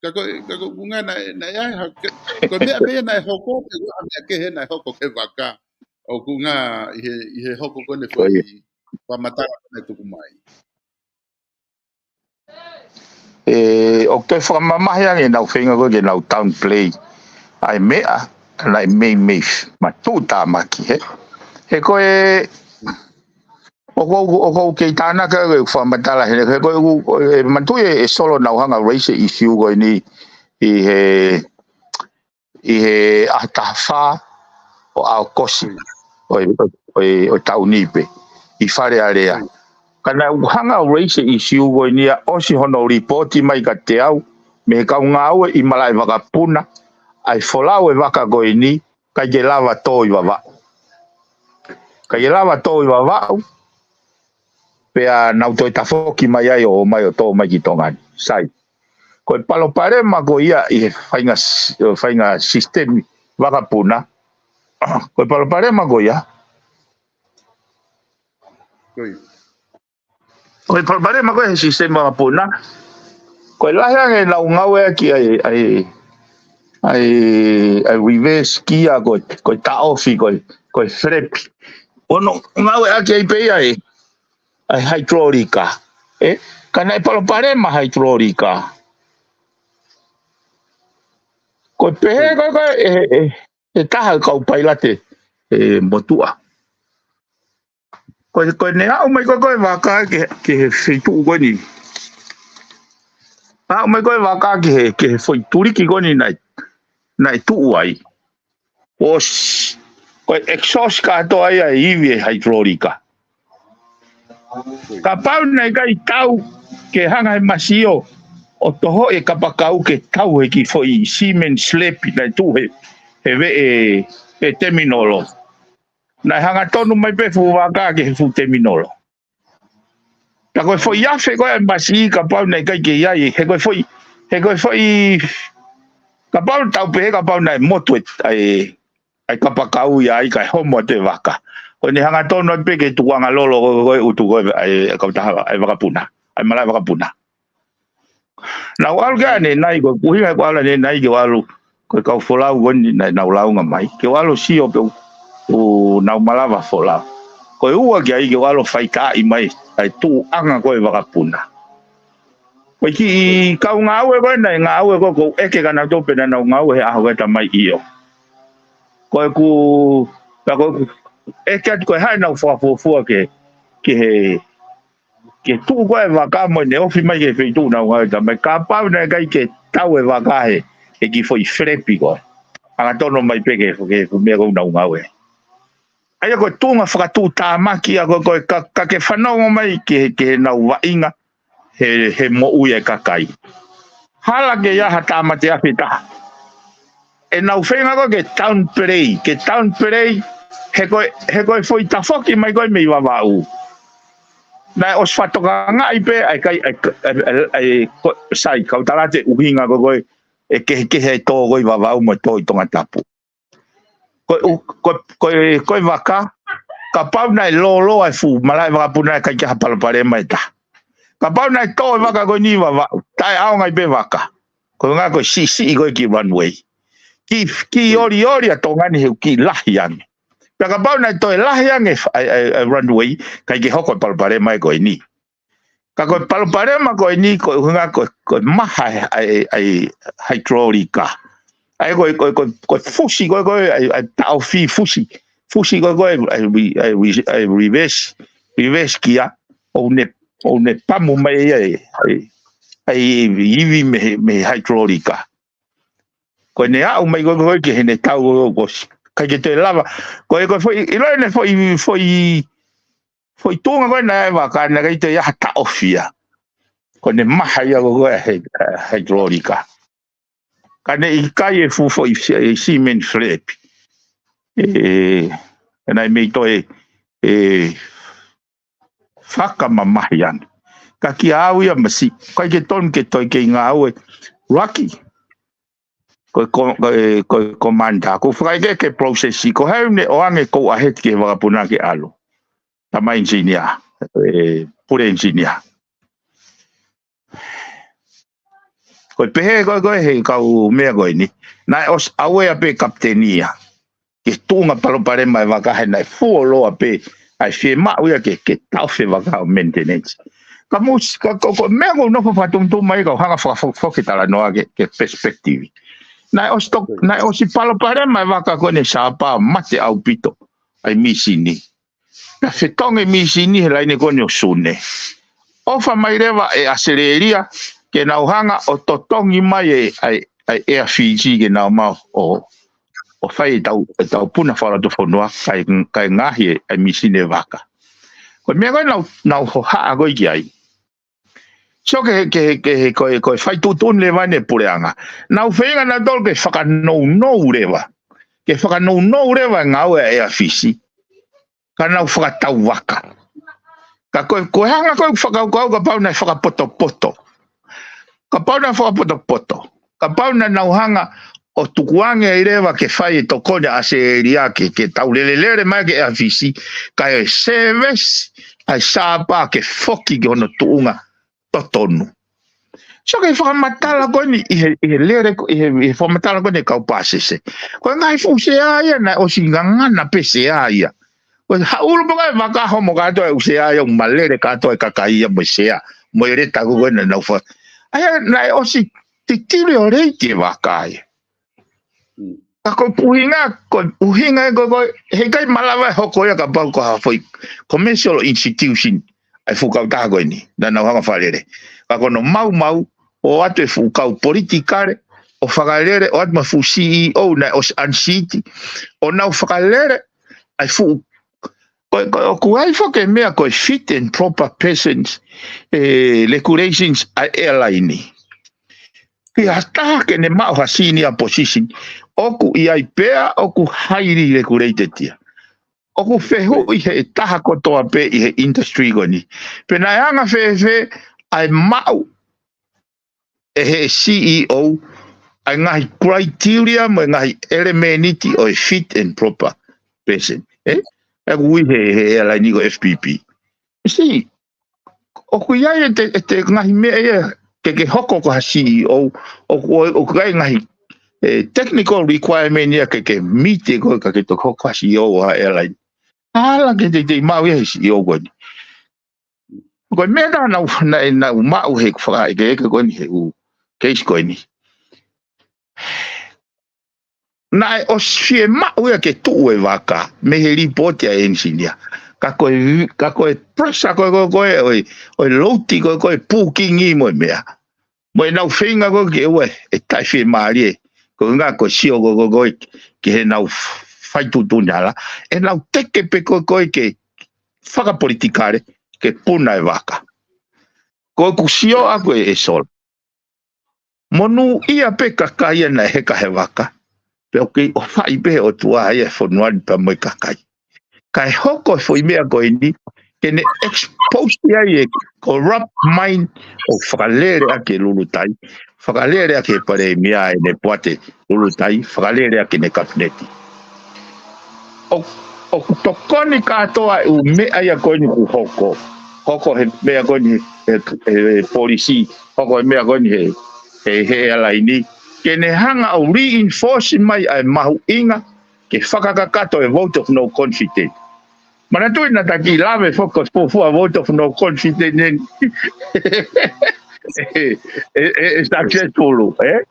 Ka ko, ka ko ʻoku ngali naʻe, naʻe ʻi ai ha, ka, ko e meʻa pē ia naʻe hoko, pe ko e hā e meʻa kehe naʻe hoko ki he vaka. ʻOku ngali ʻi he, ʻi he hoko ko eni foʻi fakamatala naʻe tuku mai. ʻE, ʻoku toe fakamamahi ange ʻenau feinga ko ē ke nau downplay ʻa e meʻa, naʻe mei, mei, matuʻutāmaki, he. He ko e, ʻoku ou, ʻoku ou kei tānaki ʻeku fakamatala heni, he ko e, ʻoku, ʻe, manatuʻi ʻe, ʻe Solo naʻa ku hanga ʻo raise e issue ko eni ʻi he, ʻi he ʻaho taha fā ʻo ʻAokosi ʻo e, ʻo e, ʻo e taʻu ni pē, ʻi Fale Alea. Ka naʻa ku hanga ʻo raise e issue ko eni ʻa ʻosi hono lipooti mai kiate au, mei he kau ngāue ʻi malaʻe vakapuna, ʻa e folau e vaka ko eni, ʻikai ke lava tō ʻi Vavaʻu. Ka ʻi he lava tō ʻi Vavaʻu, pea nau toe tafoki mai ai ʻo mai ʻo tō mai ki Tonga ni. Sai. Ko e palopalema ko ia ʻi he faʻahinga s-, faʻahinga sisitemi vakapuna. Ko e palopalema ko ia. Ko e palopalema ko ia he sisitemi vakapuna. Ko e lahi ange ʻenau ngāueʻaki ʻa e, ʻa e, ʻa e, ʻa e reverse gear ko e, ko e taʻofi, ko e, ko e flepi. ʻO nau ngāueʻaki ai pē ia ʻa e, ʻa e haitrolika. ʻE, ka naʻe palopalema haitrolika. Ko e pehē ko e, ko e, ʻe, ʻe, ʻe taha kau pailate, ʻe, motuʻa. Ko e, ko e ne aʻu mai ko e, ko e vaka ki he, ki he feituʻu ko eni. Aʻu mai ko e vaka ki he, ki he foʻi tuliki ko eni naʻe, naʻe tuʻu ai. ʻOsi, ko e exhaust kātoa ia ʻa e ivi ʻa e haitrolika. Kapau naʻe ʻikai tau ke hanga he masio ʻo toho e kapakau ke tau he kiʻi foʻi cement slab naʻe tuʻu he, he veʻe, he teminolo. Naʻe hangatonu mai pē fuʻu vaka ki he fuʻu teminolo. Ka ko e foʻi afe ko e masi kapau naʻe ʻikai ke ʻi ai, he ko e foʻi, he ko e foʻi, kapau tau pehē kapau naʻe motu e, ʻa e, ʻa e kapakau ia ai kae homo atu e vaka. Ko ʻene hangatonu atu pē ke tukuʻanga lolo ko e, ko e utu ko e, ʻa e, ʻa e kautaha, ʻa e vakapuna, ʻa e malaʻe vakapuna. Naʻa ku ʻalu ki ai ʻanenai, ko e ʻuhinga ko e ʻalu ʻanenai ke u ʻalu, ko e kau folau ko eni naʻa nau lāunga mai. Ke u ʻalu sio pe ʻoku nau malava folau. Ko e ua ki ai ke u ʻalu faitaaʻi mai, ʻa e tuʻuʻanga ko e vakapuna. Ko e kiʻi kau ngāue ko ē, naʻe ngāue ko ē, ko e ʻeke ka nau tō pē naʻa nau ngāue he ʻaho ko ē tamai ʻio. Ko e ku, ka ko e ku, ʻeke atu ko e hā ʻenau fakafuofua ke, ke he, ke tuʻu ko e vaka mo ʻene ofi mai ki he feituʻu naʻa nau ngāue tamai. Kapau naʻe ʻikai ke tau e vaka he, he kiʻi foʻi flepi ko ē. Hangatonu mai pē ki he, ki he fuʻu meʻa ko ē naʻa nau ngāue. ʻA ia ko e tuʻunga fakatuʻutāmaki ʻa ko e, ko e ka, ka ke fanongo mai ki he, ki heʻenau vaʻinga he, he moʻui e kakai. Hala ke ʻi ai ha tāmate afe taha. ʻEnau feinga ko ē ke downplay, ke downplay, he ko e, he ko e foʻi tafoki mai ko ē mei Vavaʻu. Naʻe ʻosi fakatokangaʻi pē, ʻa e kai, ʻa e, ʻa e, ʻa e, ʻa e, ko, sai, kau tala atu e ʻuhinga ko ē, ko e, ʻe kehekehe e tō ko ē ʻi Vavaʻu mo e tō ʻi Tongatapu. Ko e, ko e, ko e, ko e vaka, kapau naʻe lōloa e fuʻu malaʻe vakapuna ʻe ʻikai ke ʻi ai ha palopalema ʻe taha. Kapau naʻe tō e vaka ko eni ʻi Vavaʻu, taʻeʻaonga ai pē vaka. Ko e ʻuhinga ko e siʻisiʻi ko ē kiʻi runway. Kiʻi, kiʻi olioli ʻa Tonga ni he ʻoku kiʻi lahi ange. Pea kapau naʻe toe lahi ange ʻa e, ʻa e, ʻa e runway, ʻikai ke hoko e palopalema ko eni. Ka ko e palopalema ko eni ko e ʻuhinga ko e, ko e maha ʻa e, ʻa e, ʻa e haitrolika. ʻA e ko e, ko e, ko e, ko e fusi ko e, ko e, ʻa e, ʻa e taʻofi fusi. Fusi ko e, ko e, ʻa e, ʻa e, ʻa e reverse, reverse gear. ʻOku ne, ʻoku ne pamu mai ʻa e, ʻa e, ʻa e ivi mei he, mei he haitrolika. Ko ʻene aʻu mai ko e, ko e ki heʻene tau ko e, ko e, ʻikai ke toe lava. Ko e, ko e foʻi, ʻilo ʻene foʻi, foʻi, foʻi tuʻunga ko ē naʻe vaka naʻe ʻikai toe ʻi ai ha taʻofi ia. Ko ʻene maha ia ko e, ko e he, haitrolika. Ka ne ʻikai e fuʻu foʻi si-, e cement flepi. ʻE, ʻe naʻe mei toe, ʻe, fakamamahi ange. Ka kia au ia masi, ʻikai ke tonu ke toe kei ngāue. Lucky. Ko e ko-, ko e, ko e commander. Ko e fakaʻekeʻeke process. Ko e hā ʻene ʻoange ko ʻa heti ki he vakapuna ke ʻalu. Tamai engineer. ʻE, pule engineer. Ko e pehē ko e, ko e he kau meʻa ko eni. Naʻe ʻosi ʻauea pē kapiteni ia. Ke tuʻunga palopalema e vaka he naʻe fuoloa pē ʻa e fiemaʻu ia ke, ke taʻofi e vaka ʻo maintenance. Ka mou sio, ka, ko, ko e meʻa ʻoku ou nofo fakatumutumu mai ka u hanga fakafokifoki e talanoa ke, ke perspective. Naʻe ʻosi tok-, naʻe ʻosi palopalema e vaka ko eni Sapa, mate ʻaupito ʻa e misini. Pea fetongi e misini he laine ko eni ʻo Sune. ʻOfa mai leva ʻe ʻAositelēlia ke nau hanga ʻo totongi mai e, ʻa e, ʻa e Air Fiji ke nau ō mai ʻo, ʻo fai ʻetau, ʻetau puna fakalotofua kae, kae ngaohi e, e misini e vaka. Ko e meʻa ko ē naʻa ku, naʻa ku hohaʻa ko ē ki ai. Sio ki he, ki he, ki he, ko e, ko e fai tuʻutuʻuni leva ʻene puleʻanga. Naʻa ku feinga naʻa tolu ke fakanounou leva. Ke fakanounou leva e ngāue ʻa e Air Fiji. ka nau fakatau vaka. Ka ko e, ko e hanga ko e fakakaukau kapau naʻe fakapotopoto. Kapau naʻe fakapotopoto. Kapau naʻa nau hanga ʻo tukuange ai leva ke fai e tokoni ʻa ʻAositelēlia ke, ke tau lelelele mai ki he ʻAfisi, kae service ʻa e sāpā ke foki ki hono tuʻunga totonu. So ke fakamatala ko eni ʻi he, ʻi he lele ko, ʻi he, ʻi he fakamatala ko eni kau pāsese. Ko e ngaahi fuʻu sea ia naʻe ʻosi ngangana pē sea ia. Ko e haʻulu pē ko e vaka homo kātoa e ʻū sea ia ʻo malele kātoa e kakai ia mo e sea. Mo e leta ko ena nau fa. ʻA ia naʻe ʻosi titili ʻo lei ke vaka ia. Ka ko e ʻuhinga, ko e ʻuhinga e ko, ko, heʻikai malava e hoko ia kapau ko ha foʻi commercial institution ʻa e fuʻu kautaha ko eni, naʻa nau hanga fakalele. Ka ko hono maumau, ʻoatu e fuʻu kau politikale, ʻo fakalele, ʻoatu mo e fuʻu C E O naʻe ʻosi unseat, ʻo nau fakalele, ʻa e fuʻu, ko, ko, ʻoku ʻi ai foki e meʻa ko e fit and proper persons, e, regulations ʻa e airline. Ki ha taha ke ne maʻu ha senior position, ʻoku ʻi ai pea, ʻoku highly regulated ia. ʻOku fehuʻi he taha kotoa pē ʻi he industry ko eni. Pe naʻe anga fēfē ʻa e maʻu ʻe he C E O, ʻa e ngaahi criteria mo e ngaahi ʻelemēniti ʻo e fit and proper person. ʻE? ʻOku ui he, he airline ko e F P P. See, ʻoku ʻi ai e te, e te ngaahi meʻa ia, ke, ke hoko ko ha C E O, ʻoku, ʻoku ʻi ai ngaahi, e, technical requirement ia ke, ke meet e ko e ka ke toki hoko ko ha C E O ʻo ha airline. Ala ke te, te maʻu ia he C E O ko eni. Ko e meʻa naʻa nau, naʻe nau maʻu he fakaʻekeʻeke ko eni he ʻū case ko eni. Naʻe ʻosi fiemaʻu ia ke tuʻu e vaka, mei he lipooti ʻa e engineer. Ka ko e, ka ko e pressure ko e, ko e, ko e, ʻo e, ʻo e load ko e, ko e booking mo e meʻa. Mo ʻenau feinga ko e ke ʻoua, ʻe taʻefiemālie. Ko e ʻuhinga ko e sio ko e, ko e, ko e, ki heʻenau fai tuʻutuʻuni hala. ʻEnau teke pē ko e, ko e ke fakapolitikale, ke puna e vaka. Ko ʻeku sio ʻaʻaku ʻe, ʻe Sola. Monūʻia pē kakai ia naʻe heka he vaka. Pea ʻoku kei ʻofaʻi pē he ʻOtua ia e fonua ni pea mo e kakai. Kae hoko e foʻi meʻa ko eni, ke ne expose ai e corrupt mind ʻo fakalele ʻaki e Lulutai. Fakalele ʻaki e palēmia ʻene poate Lulutai, fakalele ʻaki ʻene kapineti. ʻO, ʻoku tokoni kātoa e ʻū meʻa ia ko eni ʻoku hoko. Hoko he meʻa ko eni he, he, he polisi, hoko he meʻa ko eni he, he, he airline. Ke ne hanga ʻo reinforce mai ʻa e mahuʻinga, ke fakakakato e vote of no confidence. Manatuʻi naʻa ta kiʻi lave foki ko e fuofua vote of no confidence eni. ʻE, ʻe, ʻe, ʻe successful, ē?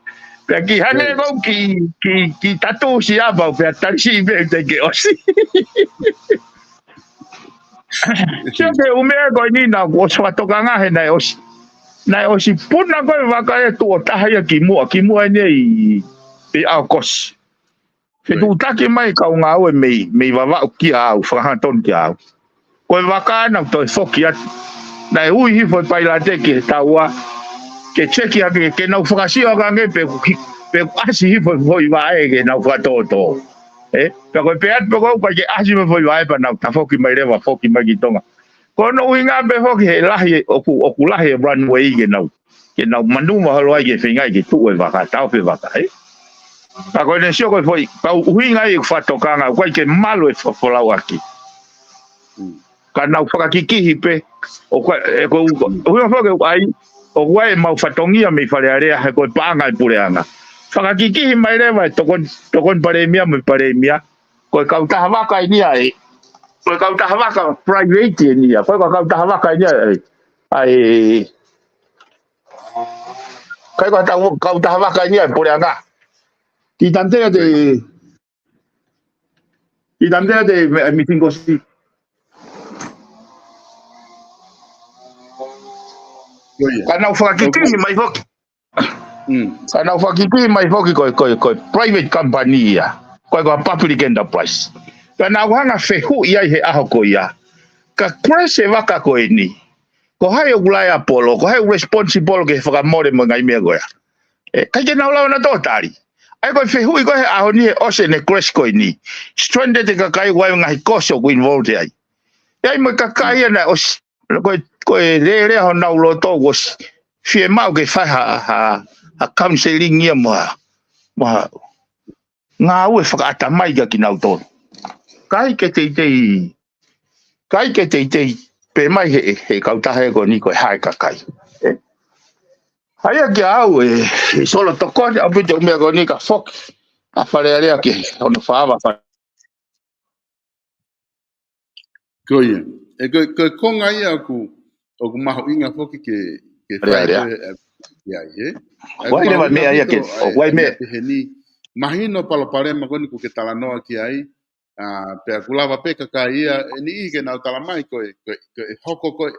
Pea kiʻi hane ko ki, ki, ki tatu si apau, pea talisi pē te ke ʻosi. Sio ki he ʻū meʻa ko eni naʻa ku ʻosi fakatokanga he naʻe ʻosi. Naʻe ʻosi puna ko e vaka e tuʻo taha ia kimuʻa, kimuʻa eni ʻi, ʻi ʻAokosi. Fetuʻutaki mai kau ngāue mei, mei Vavaʻu kia au, fakahangatonu kia au. Ko e vaka naʻa ku toe foki atu. Naʻe ui hifo e pailate ki he taua. Ke cheki hake, ke nau fakasio hake ange pe ʻoku hi-, pe ʻoku ʻasi hifo e foʻi vaʻe ke nau fakatōtō. Ē? Pea ko e pehē atu pē ko ʻoku ʻikai ke ʻasi hifo e foʻi vaʻe pea nau tafoki mai leva, foki mai ki Tonga. Ko hono ʻuhinga pē foki he lahi, ʻoku, ʻoku lahi e runway ke nau, ke nau manuma holo ai ke feinga ke tuʻu e vaka, taʻofi e vaka, ē? Ka ko ʻene sio ko e foʻi, pau ʻuhinga ʻi he fakatokanga, ʻoku ʻikai ke malu e fo-, folauʻaki. Ka nau fakakikihi pē, ʻoku, ʻe, ko, ʻuhinga foki ʻoku ʻi ai, ʻoku ʻi ai ʻemau fatongia mei Fale Alea, he ko e paʻanga e puleʻanga. Fakakikihi mai leva e tokoni, tokoni palēmia mo e palēmia, ko e kautaha vaka eni ia ē. Ko e kautaha vaka private eni ia. Ko e kautaha vaka eni ia ē. ʻA e, ko e kautaha, kautaha vaka eni ia ē, puleʻanga. Kiʻi tantea te, kiʻi tantea te, me, meeting ko si. Ka nau fakakikihi mai foki. Ka nau fakakikihi mai foki ko e, ko e, ko e private company ia. Ko e, ko e public enterprise. Ka nau hanga fehuʻi ai he ʻaho ko ia. Ka crash e vaka ko eni. Ko hai ʻoku liable, ko hai ʻoku responsible ke fakamole mo e ngaahi meʻa ko ia. ʻE, ʻikai ke nau lava nautolu ʻo tali. ʻA ia ko e fehuʻi ko e he ʻaho ni he ʻosi ʻene crash ko eni. Stranded e kakai ʻoku ʻi ai e ngaahi kosi ʻoku involved ai. ʻI ai mo e kakai ia naʻe ʻosi, ko e, ko e lelea honau loto ʻoku ʻosi fiemaʻu ke fai ha, ha, ha counseling ia mo ha, mo ha ngāue fakaʻatamai kia kinautolu. ʻIkai ke teitei, ʻikai ke teitei pē mai he, he kautaha ko eni ko e hā e kakai. ʻE. Hā ia kia au ʻe, ʻe Solo, tokoni ʻaupito meʻa ko eni ka foki ʻa Fale Alea ki hono fāva fa- Ko ia. ʻE ko, ko e konga ia ʻoku, ʻoku mahuʻinga foki ke, ke Fale Alea. Fai ko e, ʻe, ʻi ai, ē? ʻOku ʻai leva meʻa ia ke, ʻoku ʻai meʻa. Peheni. Mahino palopalema ko eni ʻoku ke talanoa ki ai. ʻA, pea ʻoku lava pē kakai ia, ʻe niʻihi ke nau tala mai ko e, ko e, ko e hoko ko e,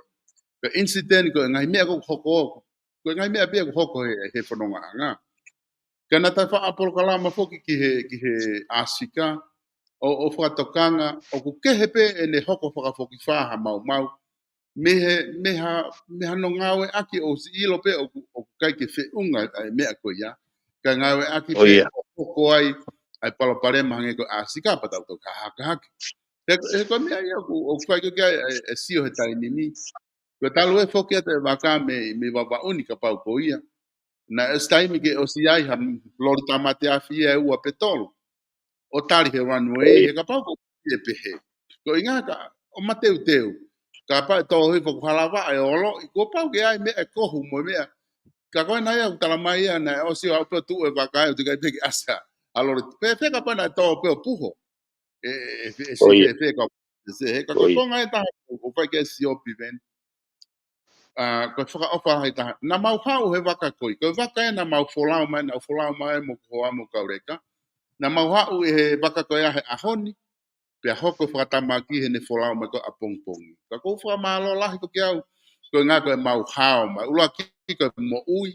ko e incident ko e ngaahi meʻa ʻoku hoko. Ko e ngaahi meʻa pē ʻoku hoko he, he fonongaʻanga. Ka naʻa ta faʻa polokalama foki ki he, ki he ʻAsika, ʻo, ʻo fakatokanga, ʻoku kehe pē ʻene hoko fakafokifā ha maumau, mei he, mei ha, mei hano ngāueʻaki ʻosi ʻilo pē ʻoku, ʻoku ʻikai ke feʻunga ʻa e meʻa ko ia. Ka ngāueʻaki pē ʻo hoko ai ʻa e palopalema hangē ko e ʻAsika pea tau toki hakahaki. He, he ko e meʻa ia ʻoku, ʻoku fai ko ē ke ʻai, ʻai, ʻai sio he taimi ni. Ko e talu ē foki atu e vaka mei, mei Vavaʻu ni kapau ko ia. Naʻe ʻosi taimi ke ʻosi ai ha loli tāmate afi ia ʻe ua pe tolu. ʻO tali he runway, he kapau ko ia pehē. Ko e ʻuhinga ka, ʻo mateuteu. Kapau ʻe tō hifo ʻoku hala vaʻe ʻo olo, ʻi kuo pau ke ʻai meʻa ʻe kohu mo e meʻa. Ka ko ena ia ʻoku tala mai ia naʻe ʻosi ʻo aʻu pē ʻo tuʻu e vaka ʻo teʻeki ai pē ke ʻasi ha loli. Pea fē kapau naʻe tō pē ʻo puho. ʻE, ʻe, ʻe, ʻe, ʻe, ʻe, ʻe, ka, ʻe, ʻe, ka ko e konga ʻe taha ʻoku fai ke sio Piveni. ʻA, ko e fakaʻofa lahi taha. Naʻa mau haʻu he vaka ko ē. Ko e vaka ē naʻa mau folau mai, naʻa mau folau mai mo ko hoa mo Kauleka. Naʻa mau haʻu ʻi he vaka ko ia he ʻaho ni. Pea hoko fakatamaki heʻene folau mai ko ē ʻapongipongi. Ka ʻoku ou fakamālō lahi ko ē ki he ʻaho. Ko e ʻuhinga ko e mau hao mai. ʻUluaki ko e moʻui.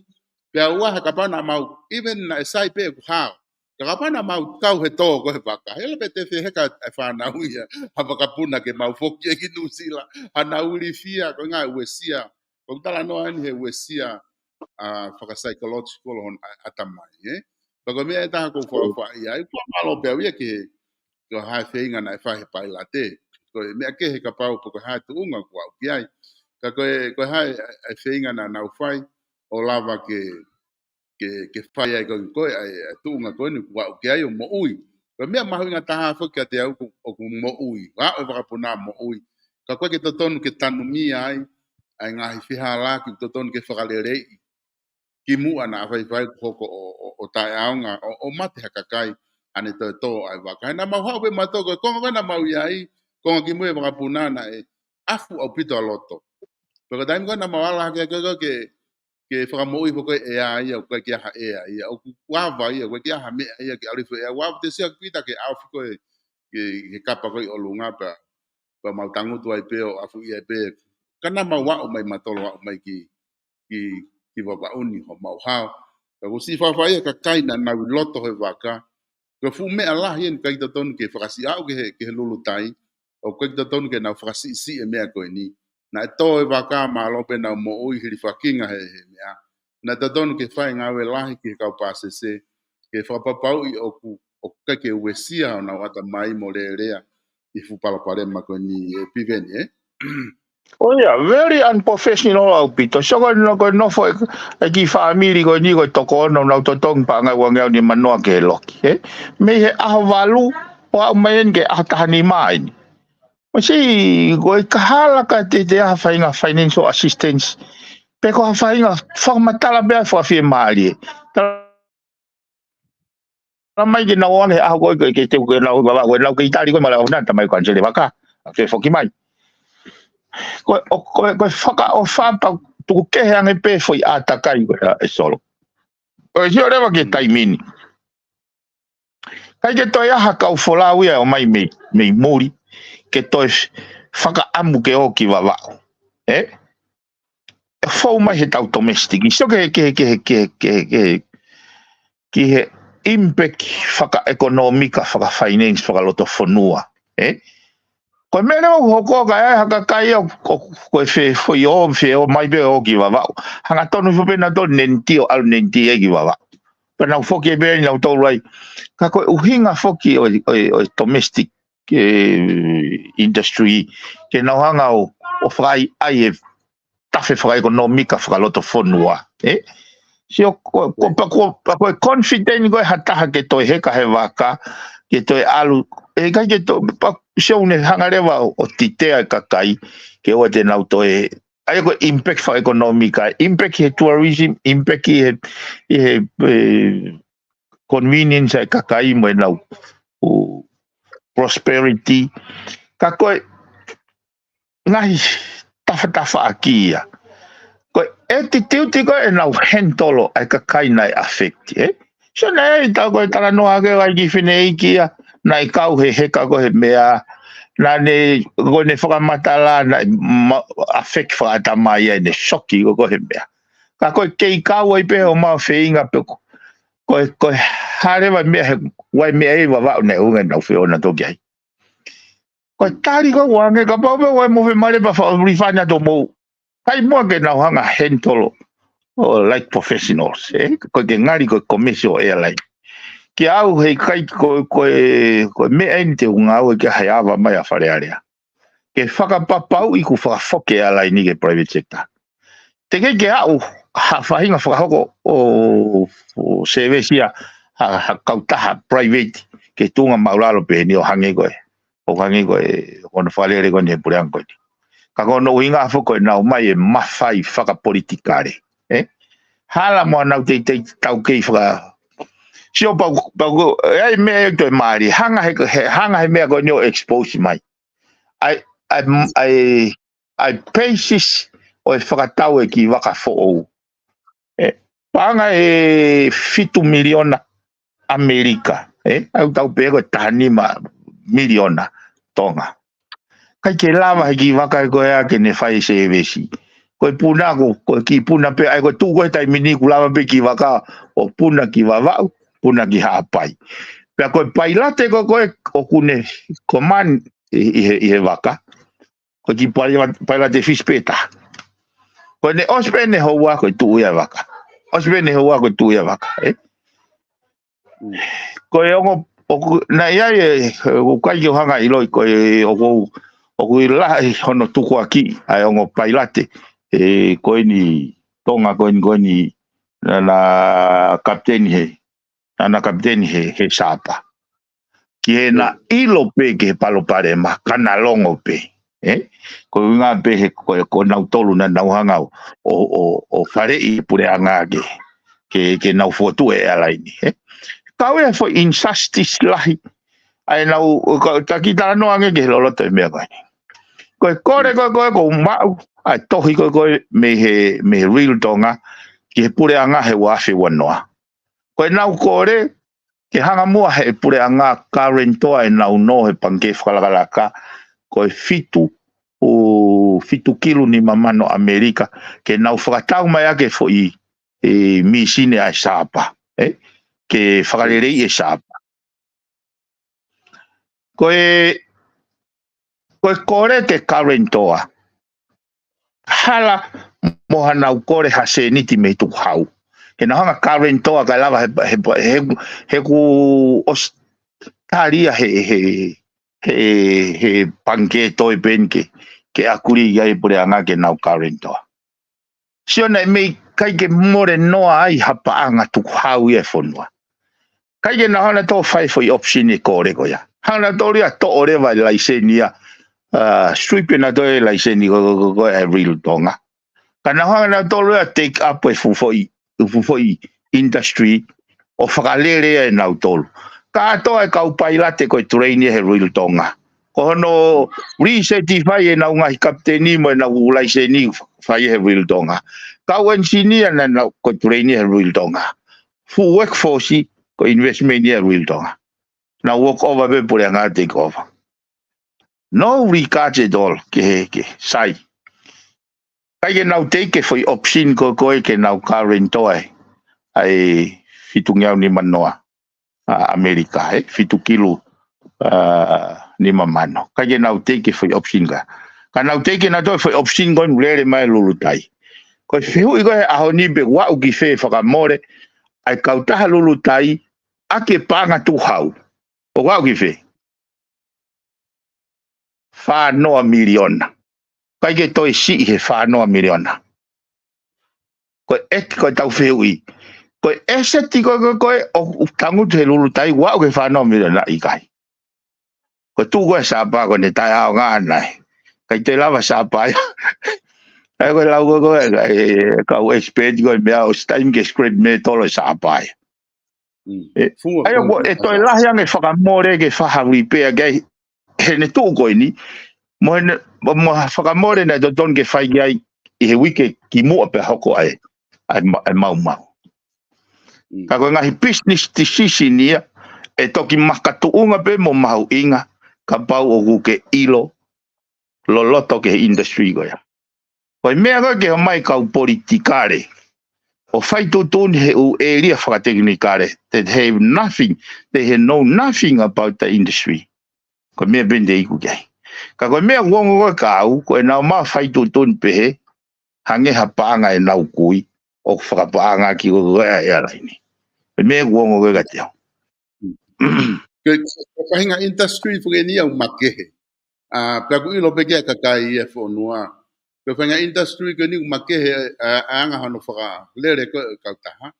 Pea ua he kapau naʻa mau, even naʻe sai pē ʻeku hao. Ka kapau naʻa mau kau he tō ko ē he vaka. He ʻalu pē te feheka e fānau ia. Ha vakapuna ke mau foki ē ki Nuʻusila. Hanau ilifia, ko e ʻuhinga e uesia. ʻOku talanoa eni he uesia, ʻa, fakapsychological hono ʻa, ʻatamai, ē? Pea ko e meʻa ʻe taha ʻoku ou faʻa, faʻa ʻi ai, ʻoku ou fakamālō pē au ia ki he, ko e hā e feinga naʻe fai he pailate. Ko e meʻa kehe kapau pe ko e hā e tuʻunga ʻoku aʻu ki ai. Ka ko e, ko e hā e, e feinga naʻa nau fai, ʻo lava ke, ke, ke fai ai ko ē, ko e, ʻa e, ʻa e tuʻunga ko eni ʻoku aʻu ki ai ʻo moʻui. Ko e meʻa mahuʻinga taha foki kiate au ʻoku, ʻoku moʻui. Aʻu e vakapuna moʻui. Ka ʻoku ʻikai ke totonu ke tanumia ai, ʻa e ngaahi fehālaaki ʻoku totonu ke fakaleleiʻi. Kimuʻa naʻa faifai ʻoku hoko ʻo, ʻo, ʻo taʻeʻaonga, ʻo, ʻo mate ha kakai, ʻa ʻene toe tō ʻa e vaka. Naʻa mau haʻu pē mautolu, ko e konga ko ē naʻa mau ʻi ai, konga kimui e vakapuna naʻe ʻafu ʻaupito ʻa loto. Pea ko e taimi ko ē naʻa mau ala hake ko ē ke, ke fakamoʻui foki e ʻea ia, ʻoku ʻikai ke ʻi ai ha ʻea ia, ʻoku ava ia, ʻoku ʻikai ke ʻi ai ha meʻa ia ke ʻalu hifo e ʻea, ʻoku ava te sia kita ke ʻaofi ko ē, ke, ke kapa ko ē ʻi ʻolunga pea, pea mau tangutu ai pē ʻo ʻafuʻi ai pē. Ka naʻa mau aʻu mai mautolu aʻu mai ki, ki, ki Vavaʻu ni homau hao. Ka ʻoku siʻi faifai e kakai naʻa nau ʻi loto he vaka, ko e fuʻu meʻa lahi eni ʻikai totonu ke fakasiʻi aʻu ki he, ki he lulutai, ʻoku ʻikai totonu ke nau fakasiʻisiʻi e meʻa ko eni. Naʻe tō e vaka mālō pē nau moʻui hilifakinga he, he meʻa. Naʻe totonu ke fai ngāue lahi ki he kau pāsese, ke fakapapauʻi ʻoku, ʻoku ʻikai ke uesia honau ʻatamai mo lelea ʻi he fuʻu palopalema ko eni ē Piveni, ē? ʻO ia, very unprofessional ʻaupito. So ko e no-, ko e nofo e, e kiʻi fāmili ko eni ko e toko ono naʻa nau totongi paʻanga ʻe uangeau nimanoa ke loki, ē? Mei he ʻaho valu, ʻo aʻu mai eni ki he ʻaho taha nima eni. Masiʻi, ko e kahala ka te, te ʻai ha faʻahinga financial assistance. Pe ko ha faʻahinga fakamatala pē ʻa e fakafiemālie. Tala mai ke nau ʻalu he ʻaho ko ē ke, ke, ke, ke nau, ko e nau kei tali ko ē mo e laʻā ʻo nau tamai ko e kaniseli vaka, ʻa ke foki mai. Ko e, ʻo, ko e, ko e fakaʻofa pea tuku kehe ange pē foʻi ʻātakai ko ē ʻa e Solo. ʻOku sio leva ki he taimi ni. ʻIkai ke toe ʻi ai ha kau folau ia ʻo ʻomai mei, mei muli, ke toe fakaʻamu ke ō ki Vavaʻu. Ē? ʻE fou mai he tau domestic. Sio ki he, ki he, ki he, ki he, ki he, ki he impact fakaʻekonōmika, fakafinance, fakalotofonua. Ē? Ko e meʻa leva ʻoku hoko ka ʻi ai ha kakai ia ʻoku, ʻoku, ko e fe-, foʻi ō, feʻo mai pē ʻo ō ki Vavaʻu. Hangatonu hifo pē nautolu ʻo neti ʻo ʻalu ʻo neti ai ki Vavaʻu. Pea nau foki pē ʻi nautolu ai. Ka ko e ʻuhinga foki ʻo, ʻo, ʻo domestic ke industry, ke nau hanga ʻo, ʻo fakaʻaiʻai e tafe fakaʻekonōmika fakalotofonua. ʻE? Sio, ko, ko, pa, ko, pa, ko e confident ko e ha taha ke toe heka he vaka, ke toe ʻalu, ʻe ʻikai ke toe, pa, sio ne hanga leva ʻo, ʻo titea e kakai, ke ʻoua te nau toe, ʻa ia ko e impact fakaʻekonōmika, impact he tourism, impact he, he, he, convenience ʻa e kakai mo e nau, ʻo, prosperity. Ka ko e ngaahi tafatafaʻaki ia. Ko e attitude ko e nau handle ʻa e kakai naʻe affect, ʻe? So naʻe ʻi ai tau ko e talanoa ke ʻai ki fineʻeiki ia, naʻe kau he heka ko e meʻa, naʻa ne, ko ne fakamatala, naʻe ma-, affect fakaʻatamai ʻa ʻene soki ko, ko e meʻa. Ka ko e kei kau ai pē ʻo mau feinga pē ko, ko e, ko e hā leva meʻa he, ʻoku ʻi ai meʻa ʻi Vavaʻu naʻe ʻuhinga nau feʻona toki ai. Ko e tali ko ʻoku ange kapau pē ʻoku ʻi ai mo fe male pa fa refund atu mo. Kai mua ke nau hanga handle ʻo like professionals, ʻe? Ko e ke ngali ko e commercial airline. Ke ʻau he kai ko, ko e, ko e meʻa eni te u ngāue ke he ava mai ʻa Fale Alea. Ke fakapapauʻi kuo fakafoki e airline ke private sector. Te ke ke aʻu ha faʻahinga fakahoko ʻo, ʻo service ia ha, ha kautaha private ke tuʻunga maʻulalo pē ni ʻo hangē ko e, ʻo hangē ko e, ʻo ne fakalele ko eni he puleʻanga ko eni. Ka ko hono ʻuhinga foki ko e nau mai e mafai fakapolitikale. ʻE? Hala mo nau teitei taukei faka-, sio pau, pau, ʻe ʻi ai meʻa ʻe toe mālie, hanga he, he, hanga he meʻa ko eni ʻo expose mai. ʻAi, ʻai, ʻai, ʻai basis ʻo e fakatau e kiʻi vaka foʻou. ʻE, paʻanga ʻe fitu miliona ʻAmelika, ʻe, ʻa ia ʻoku tau pehē ko e taha nima miliona Tonga. ʻIkai ke lava he kiʻi vaka ko ia ke ne fai service. Ko e puna ko, ko e kiʻi puna pē, ʻa ia ko e tuʻu ko e taimi ni kuo lava pē kiʻi vaka ʻo puna ki Vavaʻu, puna ki Haʻapai. Pea ko e pailate ko, ko e, ʻoku ne command ʻi, ʻi he, ʻi he vaka. Ko e kiʻi paila-, pailate fisi pē taha. Ko ʻene ʻosi pē ʻene houa ko e tuʻu ia vaka. ʻOsi pē ʻene houa ko e tuʻu ia vaka, ʻe? Mm. Ko e ongo, ʻoku, naʻe ʻi ai e, ʻoku ʻikai ke u hanga ʻiloʻi, ko e ʻoku, ʻoku ʻi lahi hono tukuakiʻi ʻa e ongo pailate, ʻe, ko eni Tonga, ko eni, ko eni, naʻa, naʻa kapiteni he, naʻa, naʻa kapiteni he, he Sapa. Ki he na ʻilo pē ki he palopalema, ka na longo pē. ʻE? Ko e ʻuhinga pē he ko, ko nautolu naʻa nau hanga ʻo, ʻo, ʻo faleʻi e puleʻanga ke, ke, ke nau fokotuʻu e airline, ʻe? Kau e foʻi injustice lahi. ʻA ia nau, ka, ka kiʻi talanoa ange ki he loloto e meʻa ko eni. Ko e kole ko, ko, ko maʻu, ʻa e tohi ko, ko mei he, mei he Real Tonga, ki he puleʻanga he ua afe ua noa. Ko e nau kole, ke hanga muʻa he puleʻanga guarantor ʻenau nō he pangikē fakalakalaka, ko e fitu, ʻo fitu kilu nima mano ʻAmelika, ke nau fakatau mai ʻaki e foʻi, ʻe, mīsini ʻa e Sapa, ʻe? Ke fakaleleiʻi e Sapa. Ko e, ko e kole ke guarantor. Hala mo hanau kole ha sēniti mei tukuhau. Ke nau hanga guarantor kae lava he, he, he, he kuo ʻosi tali ia he, he, he, he pangikē toe pē eni ke, ke agree ia e puleʻanga ke nau guarantor. Sio naʻe mei ʻikai ke mole noa ai ha paʻanga tukuhau ia e fonua. ʻIkai ke nau hanga ʻo fai foʻi option e kole ko ia. Hanga ʻo toʻo leva e laiseni ia, ʻa, strip ʻenautolu e laiseni ko, ko, ko, ko e Real Tonga. Ka nau hanga ʻo toʻo leva take up e fuʻu foʻi, fuʻu foʻi industry ʻo fakalele ia ʻenautolu. Kātoa e kau pailate ko e train ia he Real Tonga. Ko hono recertify ʻenau ngaahi kapiteni mo ʻenau laiseni fai he Real Tonga. Kau engineer naʻa nau ko e train he Real Tonga. Full workforce ko e investment ia Real Tonga. Nau walk over pē puleʻanga take over. No regard at all ki he, ki he sai. ʻIkai ke nau take e foʻi option ko, ko e ke nau guarantor ai ʻa e fitungeau nima noa ʻa ʻAmelika, ʻe, fitu kilu, ʻa, nima mano. ʻIkai ke nau take e foʻi option ka. Ka nau take ʻenautolu e foʻi option ko eni lele mai Lulutai. Ko e fehuʻi ko e ʻaho ni pe ʻoku aʻu ki fē fakamole ʻa e kautaha Lulutai ʻaki e paʻanga tukuhau. ʻOku aʻu ki fē? fānoa miliona. ʻIkai ke toe siʻi he fānoa miliona. Ko e ʻeti ko e tau fehuʻi. Ko e ʻeseti ko e, ko e, ko e, ʻoku tangutu he lulutai, ʻoku aʻu ki he fānoa miliona ʻikai. Ko e tuʻu ko e sāpā ko ʻene taʻeʻaonga ʻana ē. ʻIkai toe lava sāpā ia. ʻAi ko e lau ko e, ko e, e, kau expert ko e meʻa ʻosi taimi ke scrap metal e sāpā ia. Mm. ʻE, Funga, ʻai ʻoku funga. ʻE toe lahi ange fakamole ke faha repair ke ai, he ʻene tuʻu ko eni, mo ʻene, mo, mo ha fakamole naʻe totonu ke fai ki ai ʻi he uike kimuʻa pea hoko ai, ʻai ma-, ʻai maumau. Mm. Ka ko e ngaahi business decision ia, ʻe toki makatuʻunga pē mo mahuʻinga, kapau ʻoku ke ʻilo, loloto ki he industry ko ia. Ko e meʻa ko ē ke ʻomai kau politikale ʻo fai tuʻutuʻuni he ʻū ʻēlia fakatekinikale, that have nothing, they have know nothing about the industry. Ko e meʻa pē ʻeni te iku ki ai. Ka ko e meʻa kuo ongo ko e kau, ko ʻenau maʻu fai tuʻutuʻuni pehē, hangē ha paʻanga ʻenau kui, ʻoku fakapaʻanga ki ko e ʻea ʻea laini. Ko e meʻa kuo ongo ko e kateo. Ko e, ko e faʻahinga industry foki ʻeni ʻoku makehe. ʻA, pea ʻoku ʻilo pē ki he kakai ʻi he fonua. Ko e faʻahinga industry ko eni ʻoku makehe, ʻa, ʻa e anga hono fakalele ko e kautaha.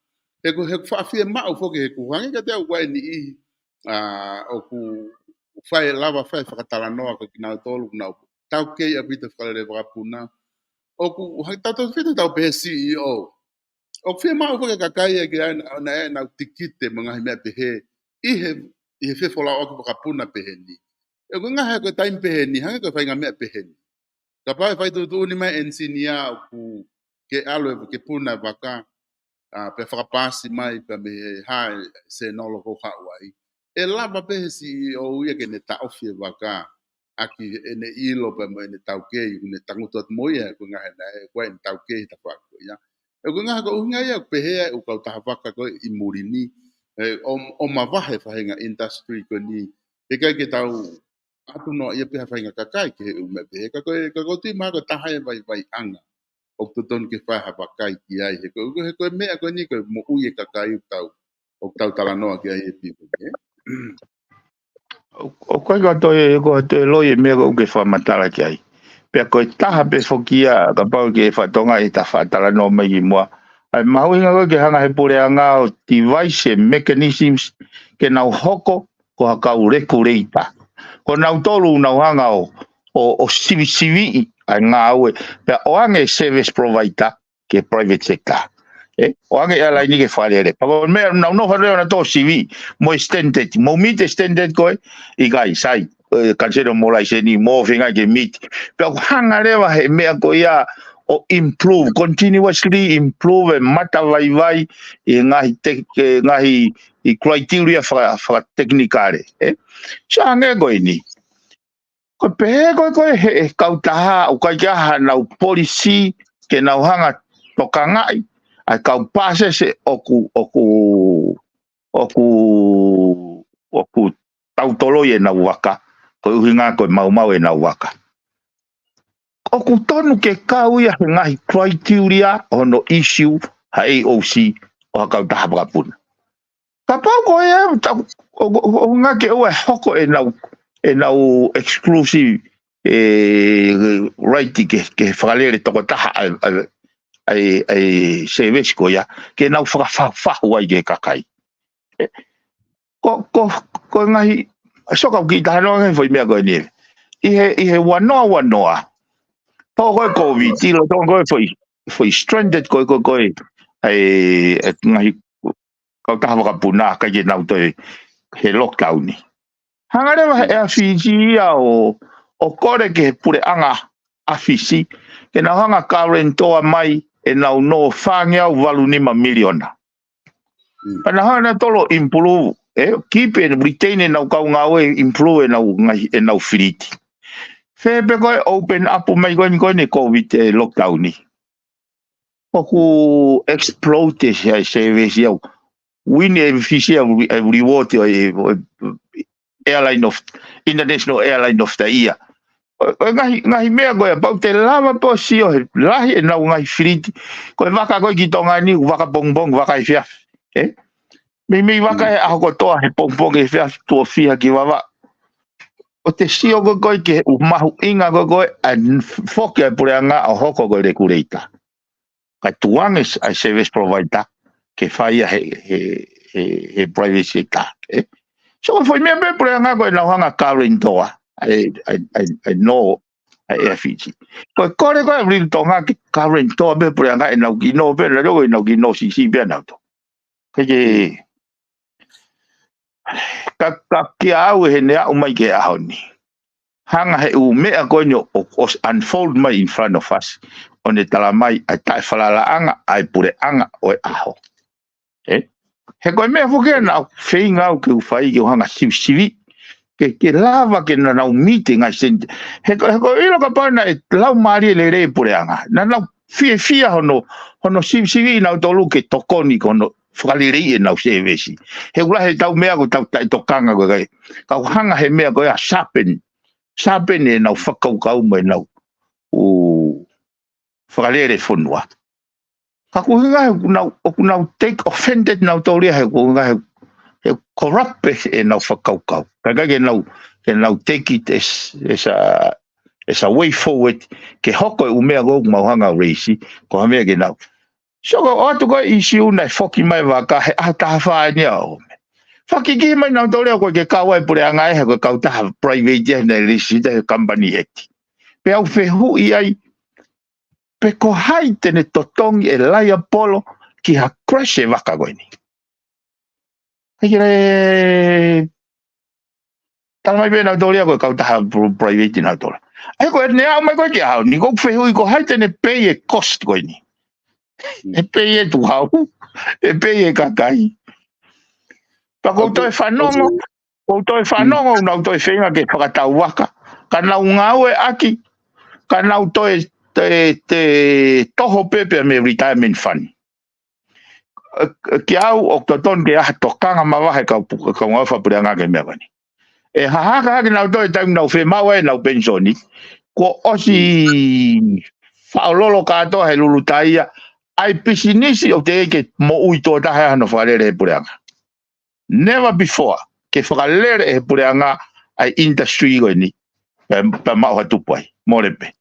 He ko, he ʻoku faʻa fiemaʻu foki he ʻoku hangē kiate au ʻoku ʻi ai e niʻihi, ʻa, ʻoku fai lava fai fakatalanoa ko kinautolu, ʻoku nau taukei ʻaupito fakalele vakapuna. ʻOku, ha, tau tau fita tau pehē C E O. ʻOku fiemaʻu foki e kakai ʻa ke ʻai, ʻa, ʻa, ʻenau tikite mo e ngaahi meʻa pehē. ʻI he, ʻi he fefolauʻaki vakapuna pehē ni. ʻE ko e ngaahi ko e taimi pehē ni, hangē ko e faʻahinga meʻa pehē ni. Kapau ʻe fai tuʻutuʻuni mai ʻenisinia ʻoku ke ʻalu ʻe ke puna e vaka, ʻa, pea fakapaasi mai, pea mei he hā e sēnolo ko Hawaii. ʻE lava pē he C E O ia ke ne taʻofi e vaka, ʻaki ʻene ʻilo pea mo ʻene taukei, ʻoku ne tangutu atu mo ia, ko e ngaahi ʻena, ʻe, ko ʻene taukei he tafaʻaki ko ia. ʻE ko e ngaahi ko e ʻuhinga ia, pehē ʻe he ʻū kautaha vaka ko ē ʻi muli ni, ʻe, ʻo, ʻo mavahe faʻahinga industry ko eni, ʻikai ke tau ʻatu noa ia pē ha faʻahinga kakai ki he ʻū meʻa pehē, ka ko e, ka ko e tui mai ko e taha e vaivaiʻanga ʻoku totonu ke fai ha vakai ki ai, he ko, he ko e meʻa ko eni ko e moʻui e kakai ʻoku tau, ʻoku tau talanoa ki ai e pipo ke. ʻO, ʻoku ʻikai ko e toe, ko e toe loi e meʻa ko ē ʻoku ke fakamatala ki ai. Pea ko e taha pē foki ia, kapau ke fakatonga ʻi he ta fakatalanoa mai kimuʻa. ʻA e mahuʻinga ko ē ke hanga he puleʻanga ʻo devise e mechanisms ke nau hoko ko ha kau regulator. Ko nautolu ʻoku nau hanga ʻo, ʻo, ʻo sivisiviʻi ʻa e ngāue. Pea ʻoange service provider ki he private sector. ʻE, ʻoange e airline ke fakalele. Pea ko e meʻa nau nofo ʻo nau tō sivi, mo e standard, mo meet e standard ko ē, ʻikai, sai, ʻe, cancel mo laiseni, mo feinga ke meet. Pea ʻoku hanga leva he meʻa ko ia ʻo improve, continuously improve e matavaivai, ʻi he ngaahi te-, ʻe, ngaahi ʻi criteria faka-, fakatekinikale, ʻe. Sai ange ko eni. Ko e pehē ko ē ko ē he, he kautaha, ʻoku ʻikai ke ʻi ai haʻanau policy, ke nau hanga tokangaʻi, ʻa e kau pāsese ʻoku, ʻoku, ʻoku, ʻoku tau toloi ʻenau vaka, ko e ʻuhinga ko e maumau ʻenau vaka. ʻOku tonu ke kau ia he ngaahi criteria ʻo hono issue ha A O C ʻo ha kautaha vakapuna. Kapau ko ia, tau, ʻo, ʻo, ʻo ngā ke ʻoua ʻe hoko ʻenau, ʻenau exclusive, ʻe, right ke, ke fakalele tokotaha ʻa e, ʻa e, ʻa e, ʻa e service ko ia, ke nau fakafahufahu ai ki he kakai. ʻE, ko, ko, ko e ngaahi, so kau kiʻi talanoa ngaahi foʻi meʻa ko eni. ʻI he, ʻi he ua noa ua noa. Tō ko ē Covid, ʻi loto ko ē foʻi, foʻi stranded ko ē, ko ē, ko ē, ʻa e, ʻa e ngaahi kautaha vakapuna, ʻikai ke nau toe he lockdown ni. Hanga leva he ʻEa Fisi ia ʻo, ʻo kole ki he puleʻanga ʻa Fisi, ke nau hanga guarantor mai ʻenau nō fāngeau valu nima miliona. Mm. Pea nau hanga nautolu ʻo improve, ʻe, keep and retain ʻenau kau ngāue, improve ʻenau ngaahi, ʻenau fleet. Fē pē ko e open up mai ko eni ko eni Covid ʻe lockdown ni. ʻOku explode e se-, service ia. Win e Fisi ia, e reward ʻo e, ʻo e Airline of, International Airline of the Year. ʻO, ʻo e ngaahi, ngaahi meʻa ko ē, pau te lava pē ʻo sio he lahi ʻenau ngaahi fleet. Ko e vaka ko ē ki Tonga ni, vaka pongipongi, vaka efiafi. ʻE? Meimei vaka he ʻaho kotoa, he pongipongi, efiafi, tuʻo fiha ki Vavaʻu. ʻo te sio ko ē ko ē ki he ʻū mahuʻinga ko ē ko ē ʻa e foki ʻa e puleʻanga ʻo hoko ko e regulator. Kae tuku ange ʻa e service provider ke fai ia he, he, he, he private sector. ʻE? So ko e foʻi meʻa pē puleʻanga ko ʻenau hanga guarantor ʻa e, ʻa e, ʻa e, ʻa e nō ʻa e Air Fiji. Ko e kole ko ē ʻa Liliu Tonga ke guarantor pē puleʻanga ʻenau kiʻi nō pē, na loko ʻenau kiʻi nō siʻisiʻi pē ʻanautolu. Ke ke, ka, ka kiate au ʻi heʻene aʻu mai ki he ʻaho ni. Hanga he ʻū meʻa ko eni ʻo, ʻo, ʻo unfold mai in front of us. ʻO ne tala mai ʻa e taʻefalalaʻanga ʻa e puleʻanga ʻo e ʻaho. ʻE? He ko e meʻa foki ia naʻa ku feinga au ke u fai ke u hanga sivisiviʻi. Ke, ke lava ke na nau miti e ngaahi seniti. He ko, he ko e ʻilo kapau naʻe lau mālie lelei e puleʻanga. Na nau fiefia hono, hono sivisiviʻi nautolu ke tokoni ki hono fakaleleiʻi ʻenau sēvesi. He ʻoku lahi ʻetau meʻa ko ʻetau taʻetokanga ko ē. Kau hanga he meʻa ko ia sharpen. Sharpen ʻenau fakakaukau mo ʻenau ʻū fakalele fonua. Ka ʻoku ʻuhinga he ʻoku nau, ʻoku nau take offended nautolu ia he ʻoku ʻuhinga he, he corrupt pē ʻenau fakakaukau. Kae ʻikai ke nau, ke nau take it as, as a, as a way forward. Ke hoko e ʻū meʻa ko ē ʻoku mau hanga ʻo raise, ko ha meʻa ke nau. So ko e ʻoatu ko ē ʻisiū naʻe foki mai vaka he ʻaho taha fā eni ʻa ʻo me. Fakikihi mai nautolu ia ko e ke kau ai puleʻanga ʻe he ko e kautaha private ia naʻe lisita he company heti. Pea u fehuʻi ai, pe ko hai te ne totongi e liable ki ha crash e vaka ko eni. Hei kere, tala mai pē nautolu ia ko e kautaha pr-, private nautolu. ʻAi ko e ne aʻu mai ko ē ki he ʻaho ni, ko e fehuʻi ko hai te ne pay e cost ko eni. ʻE pay e tuʻu hau, ʻe pay e kakai. Pea ʻoku ou toe fanongo, ʻoku ou toe fanongo, ʻoku nau toe feinga ke fakatau vaka. Ka nau ngāueʻaki, ka nau toe, te, te toho pē pea mei he retirement fund. ʻE, ʻe, kiate au ʻoku totonu ke ʻai ha tokanga mavahe kau pu-, kau ngāue fakapuleʻanga ki he meʻa ko eni. ʻE hahaka hake nautolu he taimi naʻa nau fiemaʻu ai ʻenau penisoni. Kuo ʻosi faʻololo kātoa he lulutai ia. ʻAi pisinisi ʻoku teʻeki ke moʻui tuʻo taha ʻa hono fakalele he puleʻanga. Never before ke fakalele he puleʻanga ʻa e industry ko eni. Pea, pea maʻu ha tupu ai. Mole pē.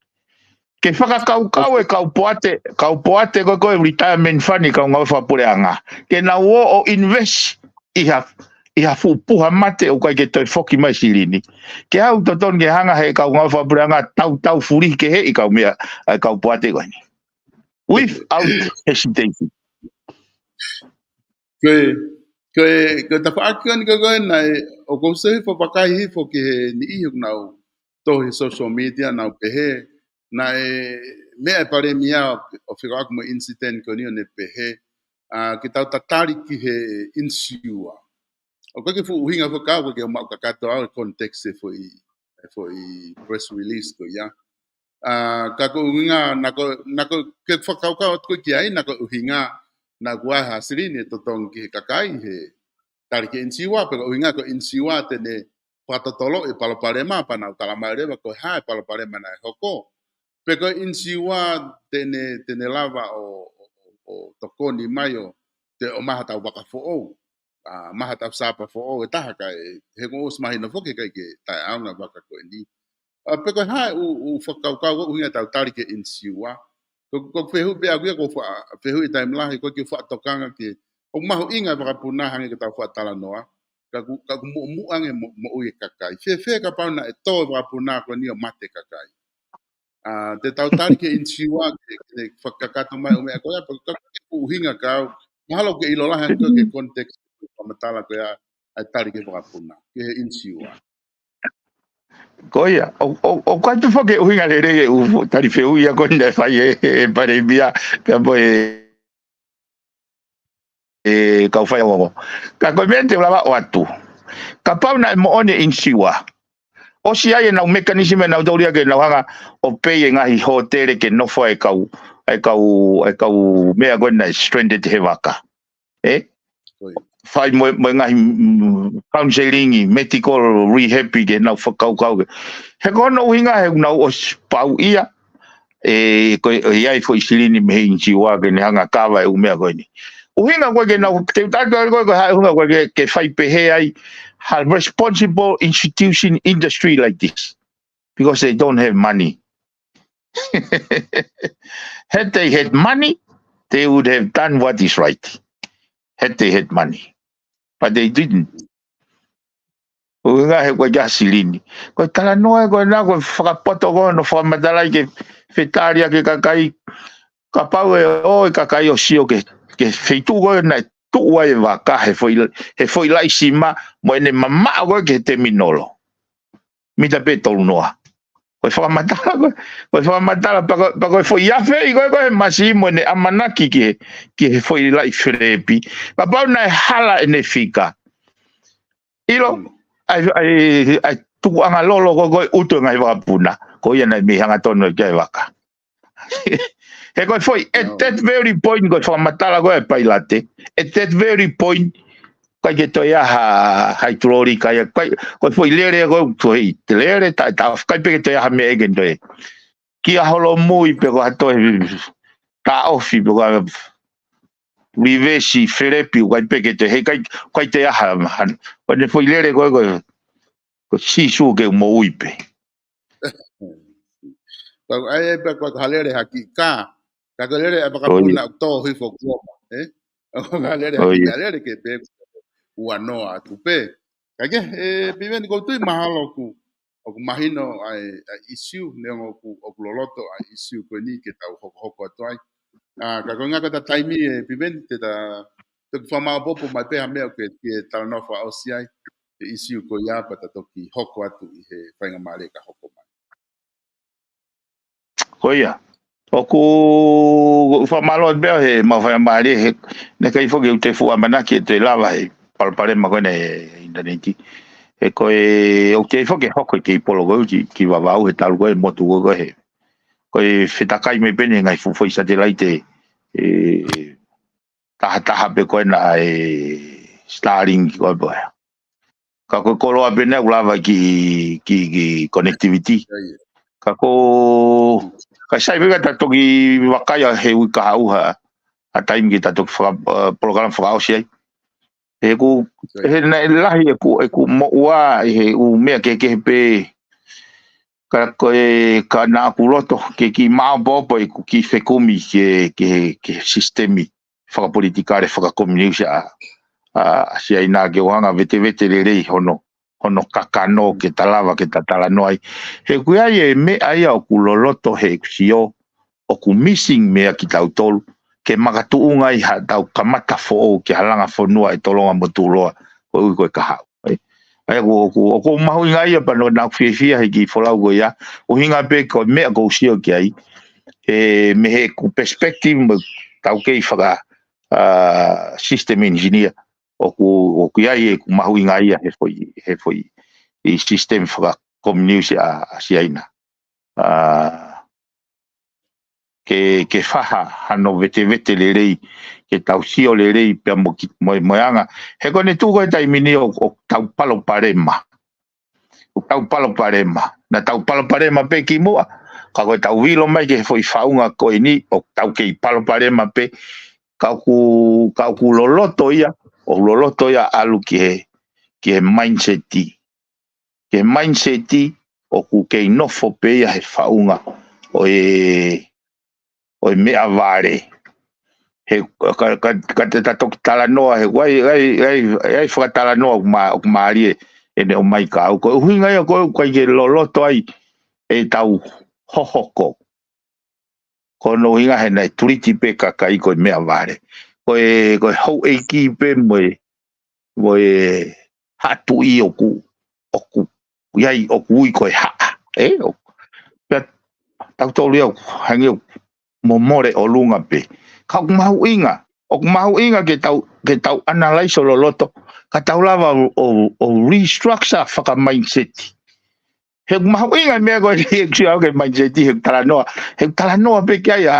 Ke fakakaukau e kau poate, kau poate ko ē ko e retirement fund ʻa e kau ngāue fakapuleʻanga. Ke nau ō ʻo invest ʻi ha, ʻi ha fuʻu puha mate ʻoku ʻikai ke toe foki mai silini. Kiate au totonu ke hanga he kau ngāue fakapuleʻanga tautau fulihi kehe ʻi he kau meʻa, ʻa e kau poate ko eni. Without hesitation. Ko e, ko e, ko e tafaʻaki ko eni ko ē naʻe, ʻoku ou sio hifo vakai hifo ki he niʻihi ʻoku nau tohi he social media nau pehē, naʻe meʻa e palēmia ʻo fekauʻaki mo e incident ko eni ʻo ne pehē, ʻa, ke tau tatali ki he insurer. ʻOku ʻikai ke fuʻu ʻuhinga fakau, ʻoku ʻikai ke u maʻu kakato au e context e foʻi, e foʻi press release ko ia. ʻA, ka ko e ʻuhinga, naʻa ko, naʻa ko, ke fakakaukau atu ko ē ki ai, naʻa ko e ʻuhinga, naʻa ko e hā silini ʻe totongi ki he kakai, he tali ki he insurer, pe ko e ʻuhinga ko e insurer te ne fakatotoloʻi e palopalema, pea nau tala mai leva ko e hā e palopalema naʻe hoko. Pe ko e insurer te ne, te ne lava ʻo, ʻo, ʻo, ʻo tokoni mai ʻo, te ʻomai ha tau vaka foʻou. ʻA, ʻomai ha tau sapa foʻou ʻe taha kae, he ʻoku ʻosi mahino foki ʻikai ke taʻeʻaonga vaka ko eni. ʻA, pe ko e hā e ʻū, ʻū fakakaukau ʻoku ʻuhinga tau tali ki he insurer. Ko, ko e fehuʻi pē ʻaku ia ko e faʻa, fehuʻi taimi lahi ko e ke faʻa tokanga ki he, ʻoku mahuʻinga e vakapuna hangē ko ʻetau faʻa talanoa. Ka ʻoku, ka ʻoku muʻomuʻa ange mo, moʻui e kakai. Fēfē kapau naʻe tō e vakapuna ko eni ʻo mate e kakai. ʻA, te tau tali ki he insurer ke, ke fakakakato mai ʻū meʻa ko ia, pe ko e ʻuhinga kau. Mahalo ke ʻilo lahi ange ko e context fakamatala ko ia ʻa e tali ki he vakapuna, ki he insurer. Ko ia, ʻo, ʻo, ʻoku ʻikai te u foki ʻuhinga lelei e ʻū tali fehuʻi ia ko eni naʻe fai ʻe, ʻe palēmia, pea mo e, e kau faiako. Ka ko e meʻa te u lava ʻo ʻoatu. Kapau naʻe moʻoni e insurer. ʻOsi ʻi ai ʻenau mechanism ʻenau taulia ke nau hanga ʻo pay e ngaahi hōtele ke nofo ai e kau, e kau, e kau meʻa ko ē naʻe stranded he vaka. ʻE? Ko ia. Fai mo, mo e ngaahi, mm, counseling, medical rehab ke nau fakakaukau ke. He ko hono ʻuhinga he nau ʻosi pau ia, ʻe, ko e, ʻe ʻi ai e foʻi silini mei he insurer ke ne hanga ʻo kava e ʻū meʻa ko eni. ʻUhinga ko ē ke nau, te u tala ko ē ko e hā e ʻuhinga ko ē ke, ke fai pehē ai, ha responsible institution industry like this because they don't have money. Had they had money, they would have done what is right. Had they had money. But they didn't. ʻUhinga he ko e kia silini. Ko e talanoa ko ena ko e fakapoto ko hono fakamatalaʻi ke fetalia ke kakai. Kapau ʻe ʻo e kakai ʻo sio ke, ke feituʻu ko ena tuʻu ai e vaka he foʻi, he foʻi laʻi sima mo ʻene mamaʻo ko e ke teminolo. Mita pē tolu noa. Ko e fakamatala ko e, ko e fakamatala pea ko, pea ko e foʻi afe ʻi ko e ko e masi mo ʻene ʻamanaki ke, ke he foʻi laʻi felepi. Kapau naʻe hala ʻene fika. ʻIlo, ai, ai, ai tukuʻanga lolo ko e ko e utu e ngaahi vakapuna. Ko ia naʻe mei hangatonu ki ai vaka. He ko e foʻi, at that very point, ko e fakamatala ko e pailate. At that very point, kai ke toe aha hai tulori kai, kai, ko e foʻi lele ko e toe i te lele, ta, ta, kai pē ke toe aha meʻa ke toe. Kia holo mui pe ko ha toe ta ofi pe ko ha rivesi felepi kai pē ke toe, he kai, kai te aha, han, ko e foʻi lele ko e, ko e, ko Sīsū ke mo ui pē. Tau ai ai pē ko ha lele haki ka. Ka ko e lele ʻa e vakapuna ʻoku tō hifo kuo ma, ē? ʻO ka lele haki ka lele ke pē ua noa atu pē. Ka ke, ē, Piveni kou tui mahalo ʻoku, ʻoku mahino ai, ʻa e issue, neongo ʻoku, ʻoku loloto ʻa e issue ko eni ke tau hokohoko atu ai. ʻA, ka ko e ngā ko e ta taimi ē, Piveni, te ta, toki fakamaʻopoʻopo mai pē ha meʻa ʻoku ke, ke talanoa fakaʻosi ai. He issue ko ia pea ta toki hoko atu ʻi he faingamālie ka hoko mai. Ko ia. ʻOku, ʻoku fakamālō atu pē he mau faingamālie he, naʻe ʻikai foki ʻoku te fuʻu ʻamanaki ʻe te lava he palopalema ko ena he ʻinitaneti. He ko e, ʻoku te foki hoko e kei polo ko e ki, ki Vavau he talu ko e motu ko e he. Ko e fetakai mai pē ʻeni ngaahi fuʻu foʻi satelaite, ē, tahataha pē ko ena ʻa e Starlink ko e pō. Ka ko e koloa pē ena ʻoku lava ki, ki, ki connectivity. Ka ko, ka sai pē ka ta toki vakai ʻa he ui ka hauha, ʻa taimi ke ta toki faka, ē, polokalama fakaʻosi ai. He ʻoku, he naʻe lahi ʻeku, ʻeku moʻua ʻi he ʻū meʻa kehekehe pē. Ka ko e, ka naʻa ku loto, ke kiʻi maʻopoʻopo ʻeku kiʻi fekumi ke, ke, ke sisitemi fakapolitikale, fakakominiusi ʻa, ʻa Siaina ke ʻohanga vetevete lelei hono, hono kakano ke ta lava, ke ta talanoa ai. He ʻoku ʻi ai e meʻa ia ʻoku loloto he ʻeku sio, ʻoku missing meʻa kitautolu, ke makatuʻunga ai haʻatau kamata foʻou ke halanga fonua e tolonga mo tuʻuloa, ko e ui ko e ka hau. ʻAi, ʻoku, ʻoku, ʻoku mahuʻinga ia pea naʻa ku fiefia he kiʻi folau ko ia, ʻuhinga pē ko e meʻa ʻoku ou sio ki ai, ē, mei heʻeku perspective mo tau kei faka, ā, system engineer, ʻoku, ʻoku ʻi ai ʻeku mahuʻinga ia he foʻi, he foʻi, ʻi system fakakominiusi ʻa, ʻa Siaina. Ā, ke, ke faha hano vetevete lelei, ke tau sio lelei pea mo ki, mo, mo e anga. He ko ʻene tuʻu ko e taimi ni ʻo, ʻo tau palopalema. ʻO tau palopalema. Naʻa tau palopalema pē kimuʻa. Ka ko e tau vilo mai ki he foʻi faʻunga ko eni, ʻo tau kei palopalema pē. Ka ʻoku, ka ʻoku loloto ia, ʻo loloto ia ʻalu ki he, ki he mindset. Ki he mindset ʻoku kei nofo pē ia he faʻunga ʻo e, ʻo e meʻavale. He, ka, ka, ka te ta toki talanoa, he ʻoku ʻi ai, ʻi ai, ʻi ai, ʻi ai fakatalanoa ʻoku mā, ʻoku mālie ʻene ʻomai ka au. Ko e ʻuhinga ia ko e ʻoku ʻikai ke loloto ai ʻetau hohoko. Ko hono ʻuhinga he naʻe tuliti pē kakai ko e meʻavale. Ko e, ko e houʻeiki pē mo e, mo e haʻa tuʻi ʻoku, ʻoku, ʻi ai ʻoku ui ko e haʻa. Ē, ʻo, pea tautolu ia ʻoku hangē ʻoku momole ʻolunga pē. Ka ʻoku mahuʻinga, ʻoku mahuʻinga ke tau, ke tau analyze ʻo loloto, ka tau lava ʻo, ʻo, ʻo restructure faka-mindset. He ʻoku mahuʻinga e meʻa ko e ʻeku sio au ki he mindset, he ʻoku talanoa, he ʻoku talanoa pē ki ai ʻa,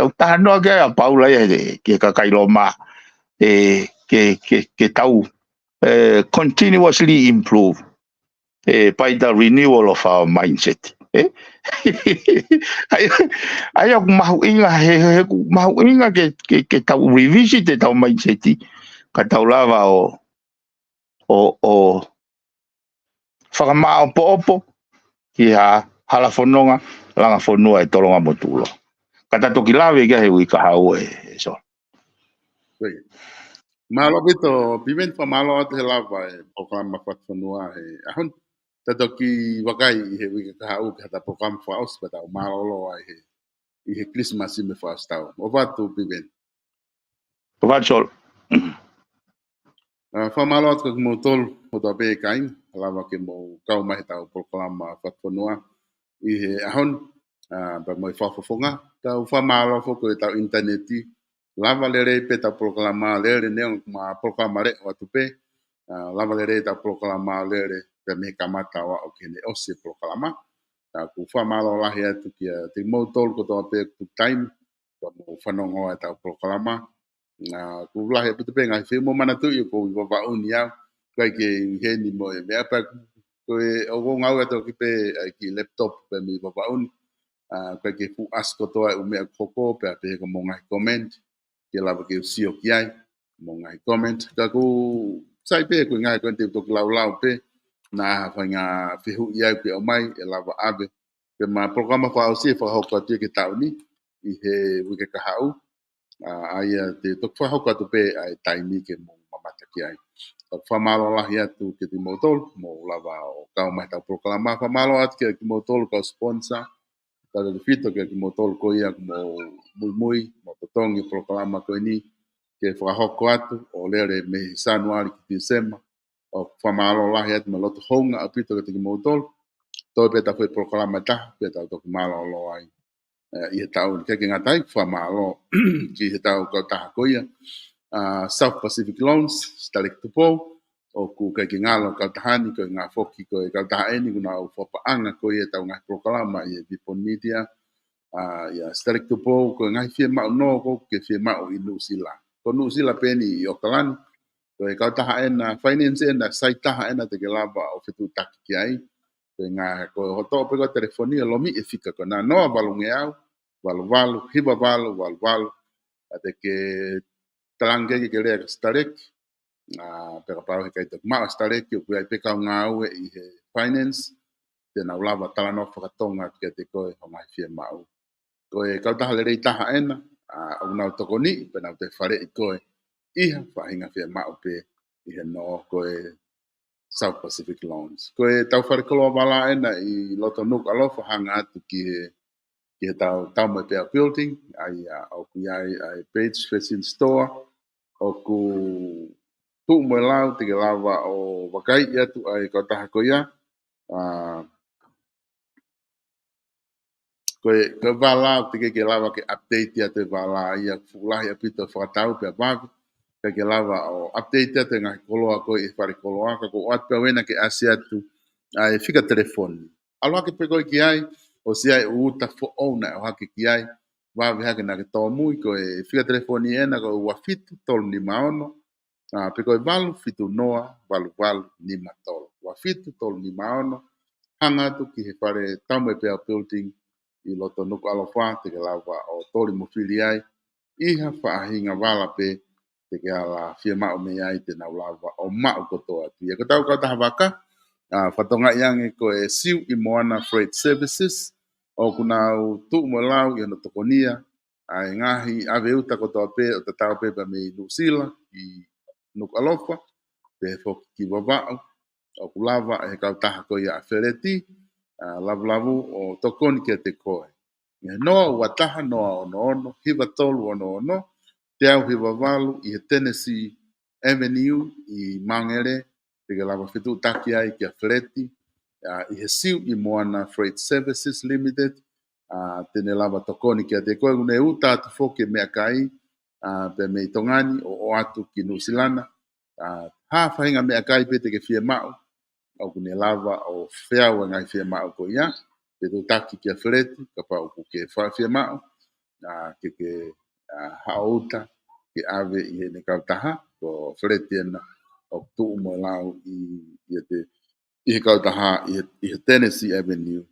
ʻoku talanoa ki ai ʻa Paula ia he, ki he kakai Loma, ē, ke, ke, ke tau, ē, continuously improve, ē, by the renewal of our mindset, ē? ʻAi, ʻai ʻoku mahuʻinga, he, he, he ʻoku mahuʻinga ke, ke, ke tau revisit ʻetau mindset, ka tau lava ʻo, ʻo, ʻo, fakamaʻopoʻopo ki ha hala fononga langa fonua ʻi Tonga mo Tuʻuloa. Ka ta toki lave ki ai he uike kahaʻu ē, ē Solo. Great. Mālō ʻaupito, Piveni, fakamālō atu he lava e polokalama fakafonua he ʻaho ni. Ta toki vakai ʻi he uike kahaʻu ki ha ta polokalama fakaʻosi pea tau mālōlō ai he, ʻi he Kilisimasi mo e fakaʻosi taʻu. ʻOfa atu, Piveni. ʻOfa atu, Solo. ʻA, fakamālō atu kia kimoutolu kotoa pē kāinga, lava ke mou kau mai he tau polokalama fakafonua ʻi he ʻaho ni, ʻa, pea mo e fakafofonga. Tau fakamālō foki ko e tau ʻinitaneti, lava lelei pē tau polokalama lele neongo ma polokalama leʻo atu pē, ʻa, lava lelei tau polokalama lele pē mei he kamata ʻo aʻu ki heʻene ʻosi e polokalama. ʻA, ʻoku fakamālō lahi atu kiate kimoutolu kotoa pē ʻoku taimi, pea mou fanongo ʻa e tau polokalama. ʻA, ʻoku lahi ʻaupito pē ngaahi fehuʻi, mou manatuʻi ʻoku ou ʻi Vavaʻu ni au, ʻikai ke u ʻi heni mo e meʻa pea ko e ʻoku ou ngāue atu ki pē ʻa e kiʻi laptop pē mei Vavaʻu ni. ʻA, ʻikai ke fuʻu ʻasi kotoa e ʻū meʻa ʻoku hoko pea pehē ko e mo e ngaahi comment, ke lava ke u sio ki ai, mo e ngaahi comment. Ka ʻoku sai pē ko e ngaahi comment te u toki laulau pē, naʻa faʻahinga fehuʻi ʻoku ʻomai, ʻe lava ʻave. Pea mo e polokalama fakaʻosi ʻe fakahoko atu ia ki he taʻu ni, ʻi he uike kahaʻu. ʻA, ʻa ia te toki fakahoko atu pē ʻa e taimi ke mou mamata ki ai. ʻOku fakamālō lahi atu kiate kimoutolu, mou lava ʻo kau mai he tau polokalama. Fakamālō atu kiate kimoutolu kau sponsor, tautautefito kiate kimoutolu ko ia ʻoku mou muimui, mou totongi e polokalama ko eni, ke fakahoko atu, ʻo lele mei Sānuali ki Tīsema, ʻoku fakamālō lahi atu mo e loto hounga ʻaupito kiate kimoutolu. Toe pē tau fai polokalama ʻe taha, pea tau toki mālōlō ai, ʻe, ʻi he taʻu ni. ʻIkai ke ngata ai, fakamālō ki he tau kautaha ko ia, ʻa, South Pacific Loans, Sitaleki Tupou, ʻoku ʻikai ke ngalo e kautaha ni, ko e ngaahi foki ko e kautaha eni, ʻoku nau fakapaʻanga ko ia e tau ngaahi polokalama ʻi he Vipon Media, ʻa, ʻia Sitaleki Tupou, ko e ngaahi fiemaʻu nō ʻoku ke fiemaʻu ʻi Nuʻusila. Ko Nuʻusila pē eni ʻi ʻOkalani, ko e kautaha ena, finance ena, sai taha ena te ke lava ʻo fetuʻutaki ki ai. Ko e ngaahi, ko hoʻo toʻo pē ko e telefoni ʻo lomi e fika ko ena noa valungeau, valu valu, hiva valu, valu valu, ʻa te ke talaange ke ke lea kia Sitaleki, ʻa, pea kapau heʻikai toki maʻu ʻa Sitaleki, ʻoku ʻi ai pē kau ngāue ʻi he finance, te nau lava talanoa fakatonga kiate koe hoʻo ngaahi fiemaʻu. Ko e kautaha lelei taha ena, ʻa, ʻoku nau tokoniʻi, pea nau toe faleʻi koe ʻi ha faʻahinga fiemaʻu pē ʻi he nō, ko e South Pacific Loans. Ko e tau fale koloa vala ena ʻi loto Nukuʻalofa, hanga atu ki he, ki he tau, tau mai pea building, ʻa ia ʻoku ʻi ai ʻa e Page Fashion Store, ʻoku tuʻu mo e lau te ke lava ʻo vakaiʻi atu ʻa e kautaha ko ia. ʻA, ko e, ko e vala ʻoku teʻeki ke lava ke update atu e vala ia, fuʻu lahi ʻaupito e fakatau pea vave. ʻIkai ke lava ʻo update atu e ngaahi koloa ko ē ʻi he fale koloa, ka ʻoku ou ʻoatu pē au ena ke ʻasi atu ʻa e fika telefoni. ʻAlu hake pē koe ki ai, ʻosi ʻa e uta foʻou naʻe ʻohake ki ai, vave hake naʻa ke tōmui, ko e fika telefoni ena ko e ua fitu tolu nima ono, ʻa, pe ko e valu fitu noa valu valu nima tolu. Ua fitu tolu nima ono, hanga atu ki he fale Taumaipeau Building ʻi loto Nukuʻalofa, te ke lava ʻo toli mo fili ai ʻi ha faʻahinga vala pē te ke ala fiemaʻu mei ai, te nau lava ʻo maʻu kotoa atu ia. Ko e tau kautaha vaka, ʻa, fakatokangaʻi ange ko e Siu ʻi Moana Freight Services, ʻoku nau tuʻu mo lau ʻi hono tokonia ʻa e ngaahi ʻave uta kotoa pē ʻo tatau pē pea mei Nuʻusila ki Nukuʻalofa, pehē foki ki Vavaʻu, ʻoku lava ʻe he kautaha ko ia ʻa Feleti, ʻa, Lavulavu ʻo tokoni kiate koe. ʻI he noa ua taha noa ono ono, hiva tolu ono ono, teau hiva valu ʻi he Tennessee Avenue ʻi Maungele, te ke lava fetuʻutaki ai kia Feleti, ʻa, ʻi he Siu ʻi Moana Freight Services Limited, ʻa, te ne lava tokoni kiate koe, ʻoku ne uta atu foki e meʻakai, ʻa, pea mei Tonga ni ʻo, ʻoatu ki Nuʻusila na, ʻa, ha faʻahinga meʻakai pē te ke fiemaʻu, ʻoku ne lava ʻo feau e ngaahi fiemaʻu ko ia, fetuʻutaki kia Feleti, kapau ʻoku ke fa-, fiemaʻu, ʻa, ke ke, ʻa, haʻo uta, ke ʻave ʻi heʻene kautaha, ko Feleti ena ʻoku tuʻu mo lau ʻi, ʻi he te-, ʻi he kautaha, ʻi he, ʻi he Tennessee Avenue,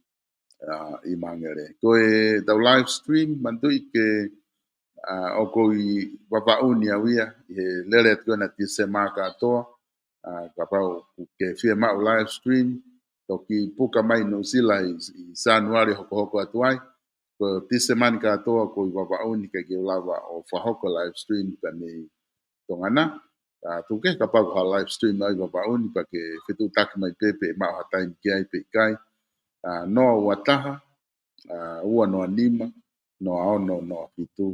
ʻa, ʻi Maungele. Ko e tau live stream, manatuʻi ke, ʻa, ʻoku ou ʻi Vavaʻu ni au ia, ʻi he lele atu ena Tīsema kātoa, ʻa, kapau ʻoku ke fiemaʻu live stream, toki puka mai Nuʻusila ʻi, ʻi Sānuali hokohoko atu ai. Ko Tīsema ni kātoa ʻoku ou ʻi Vavaʻu ni, ʻikai ke u lava ʻo fakahoko live stream ka mei Tonga na. ʻA, tuku kehe kapau ko ha live stream ʻi Vavaʻu ni pea ke fetuʻutaki mai pē pe ʻe maʻu ha taimi ki ai pe ʻikai. ʻA, noa ua taha, ʻa, ua noa nima, noa ono noa fitu,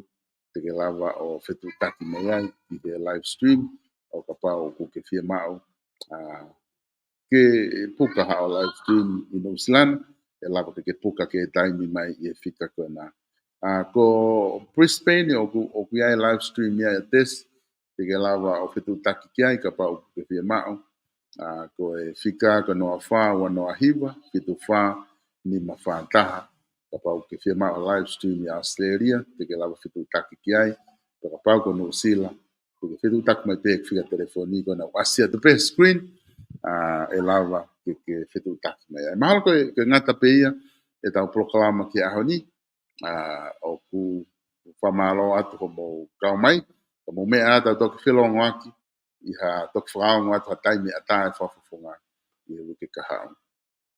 te ke lava ʻo fetuʻutaki mai ai ki he live stream, ʻo kapau ʻoku ke fiemaʻu, ʻa, ke puka haʻo live stream ʻi Nuʻusila na, ʻe lava ke ke puka ki he taimi mai ʻi he fika ko ena. ʻA, ko Brisbane ʻoku, ʻoku ʻi ai e live stream ia ʻa Tesi, te ke lava ʻo fetuʻutaki ki ai kapau ʻoku ke fiemaʻu. ʻA, ko e fika ko noa fā ua noa hiva, fitu fā nima fā taha, kapau ʻoku ke fiemaʻu live stream ʻi Australia, te ke lava fetuʻutaki ki ai. Pea kapau ko Nuʻusila, te ke fetuʻutaki mai pē ki he fika telefoni ko ena ʻoku ʻasi atu pē he screen, ʻa, ʻe lava ke, ke fetuʻutaki mai ai. Mahalo ko e, ko e ngata pē ia ʻetau polokalama ki he ʻaho ni, ʻa, ʻoku fakamālō atu hoʻomou kau mai, ka mou meʻa ā tau toki felōngoaki ʻi ha toki fakaongo atu ha taimi ʻatā ʻe he fakafofonga ʻi he uike kahaʻu.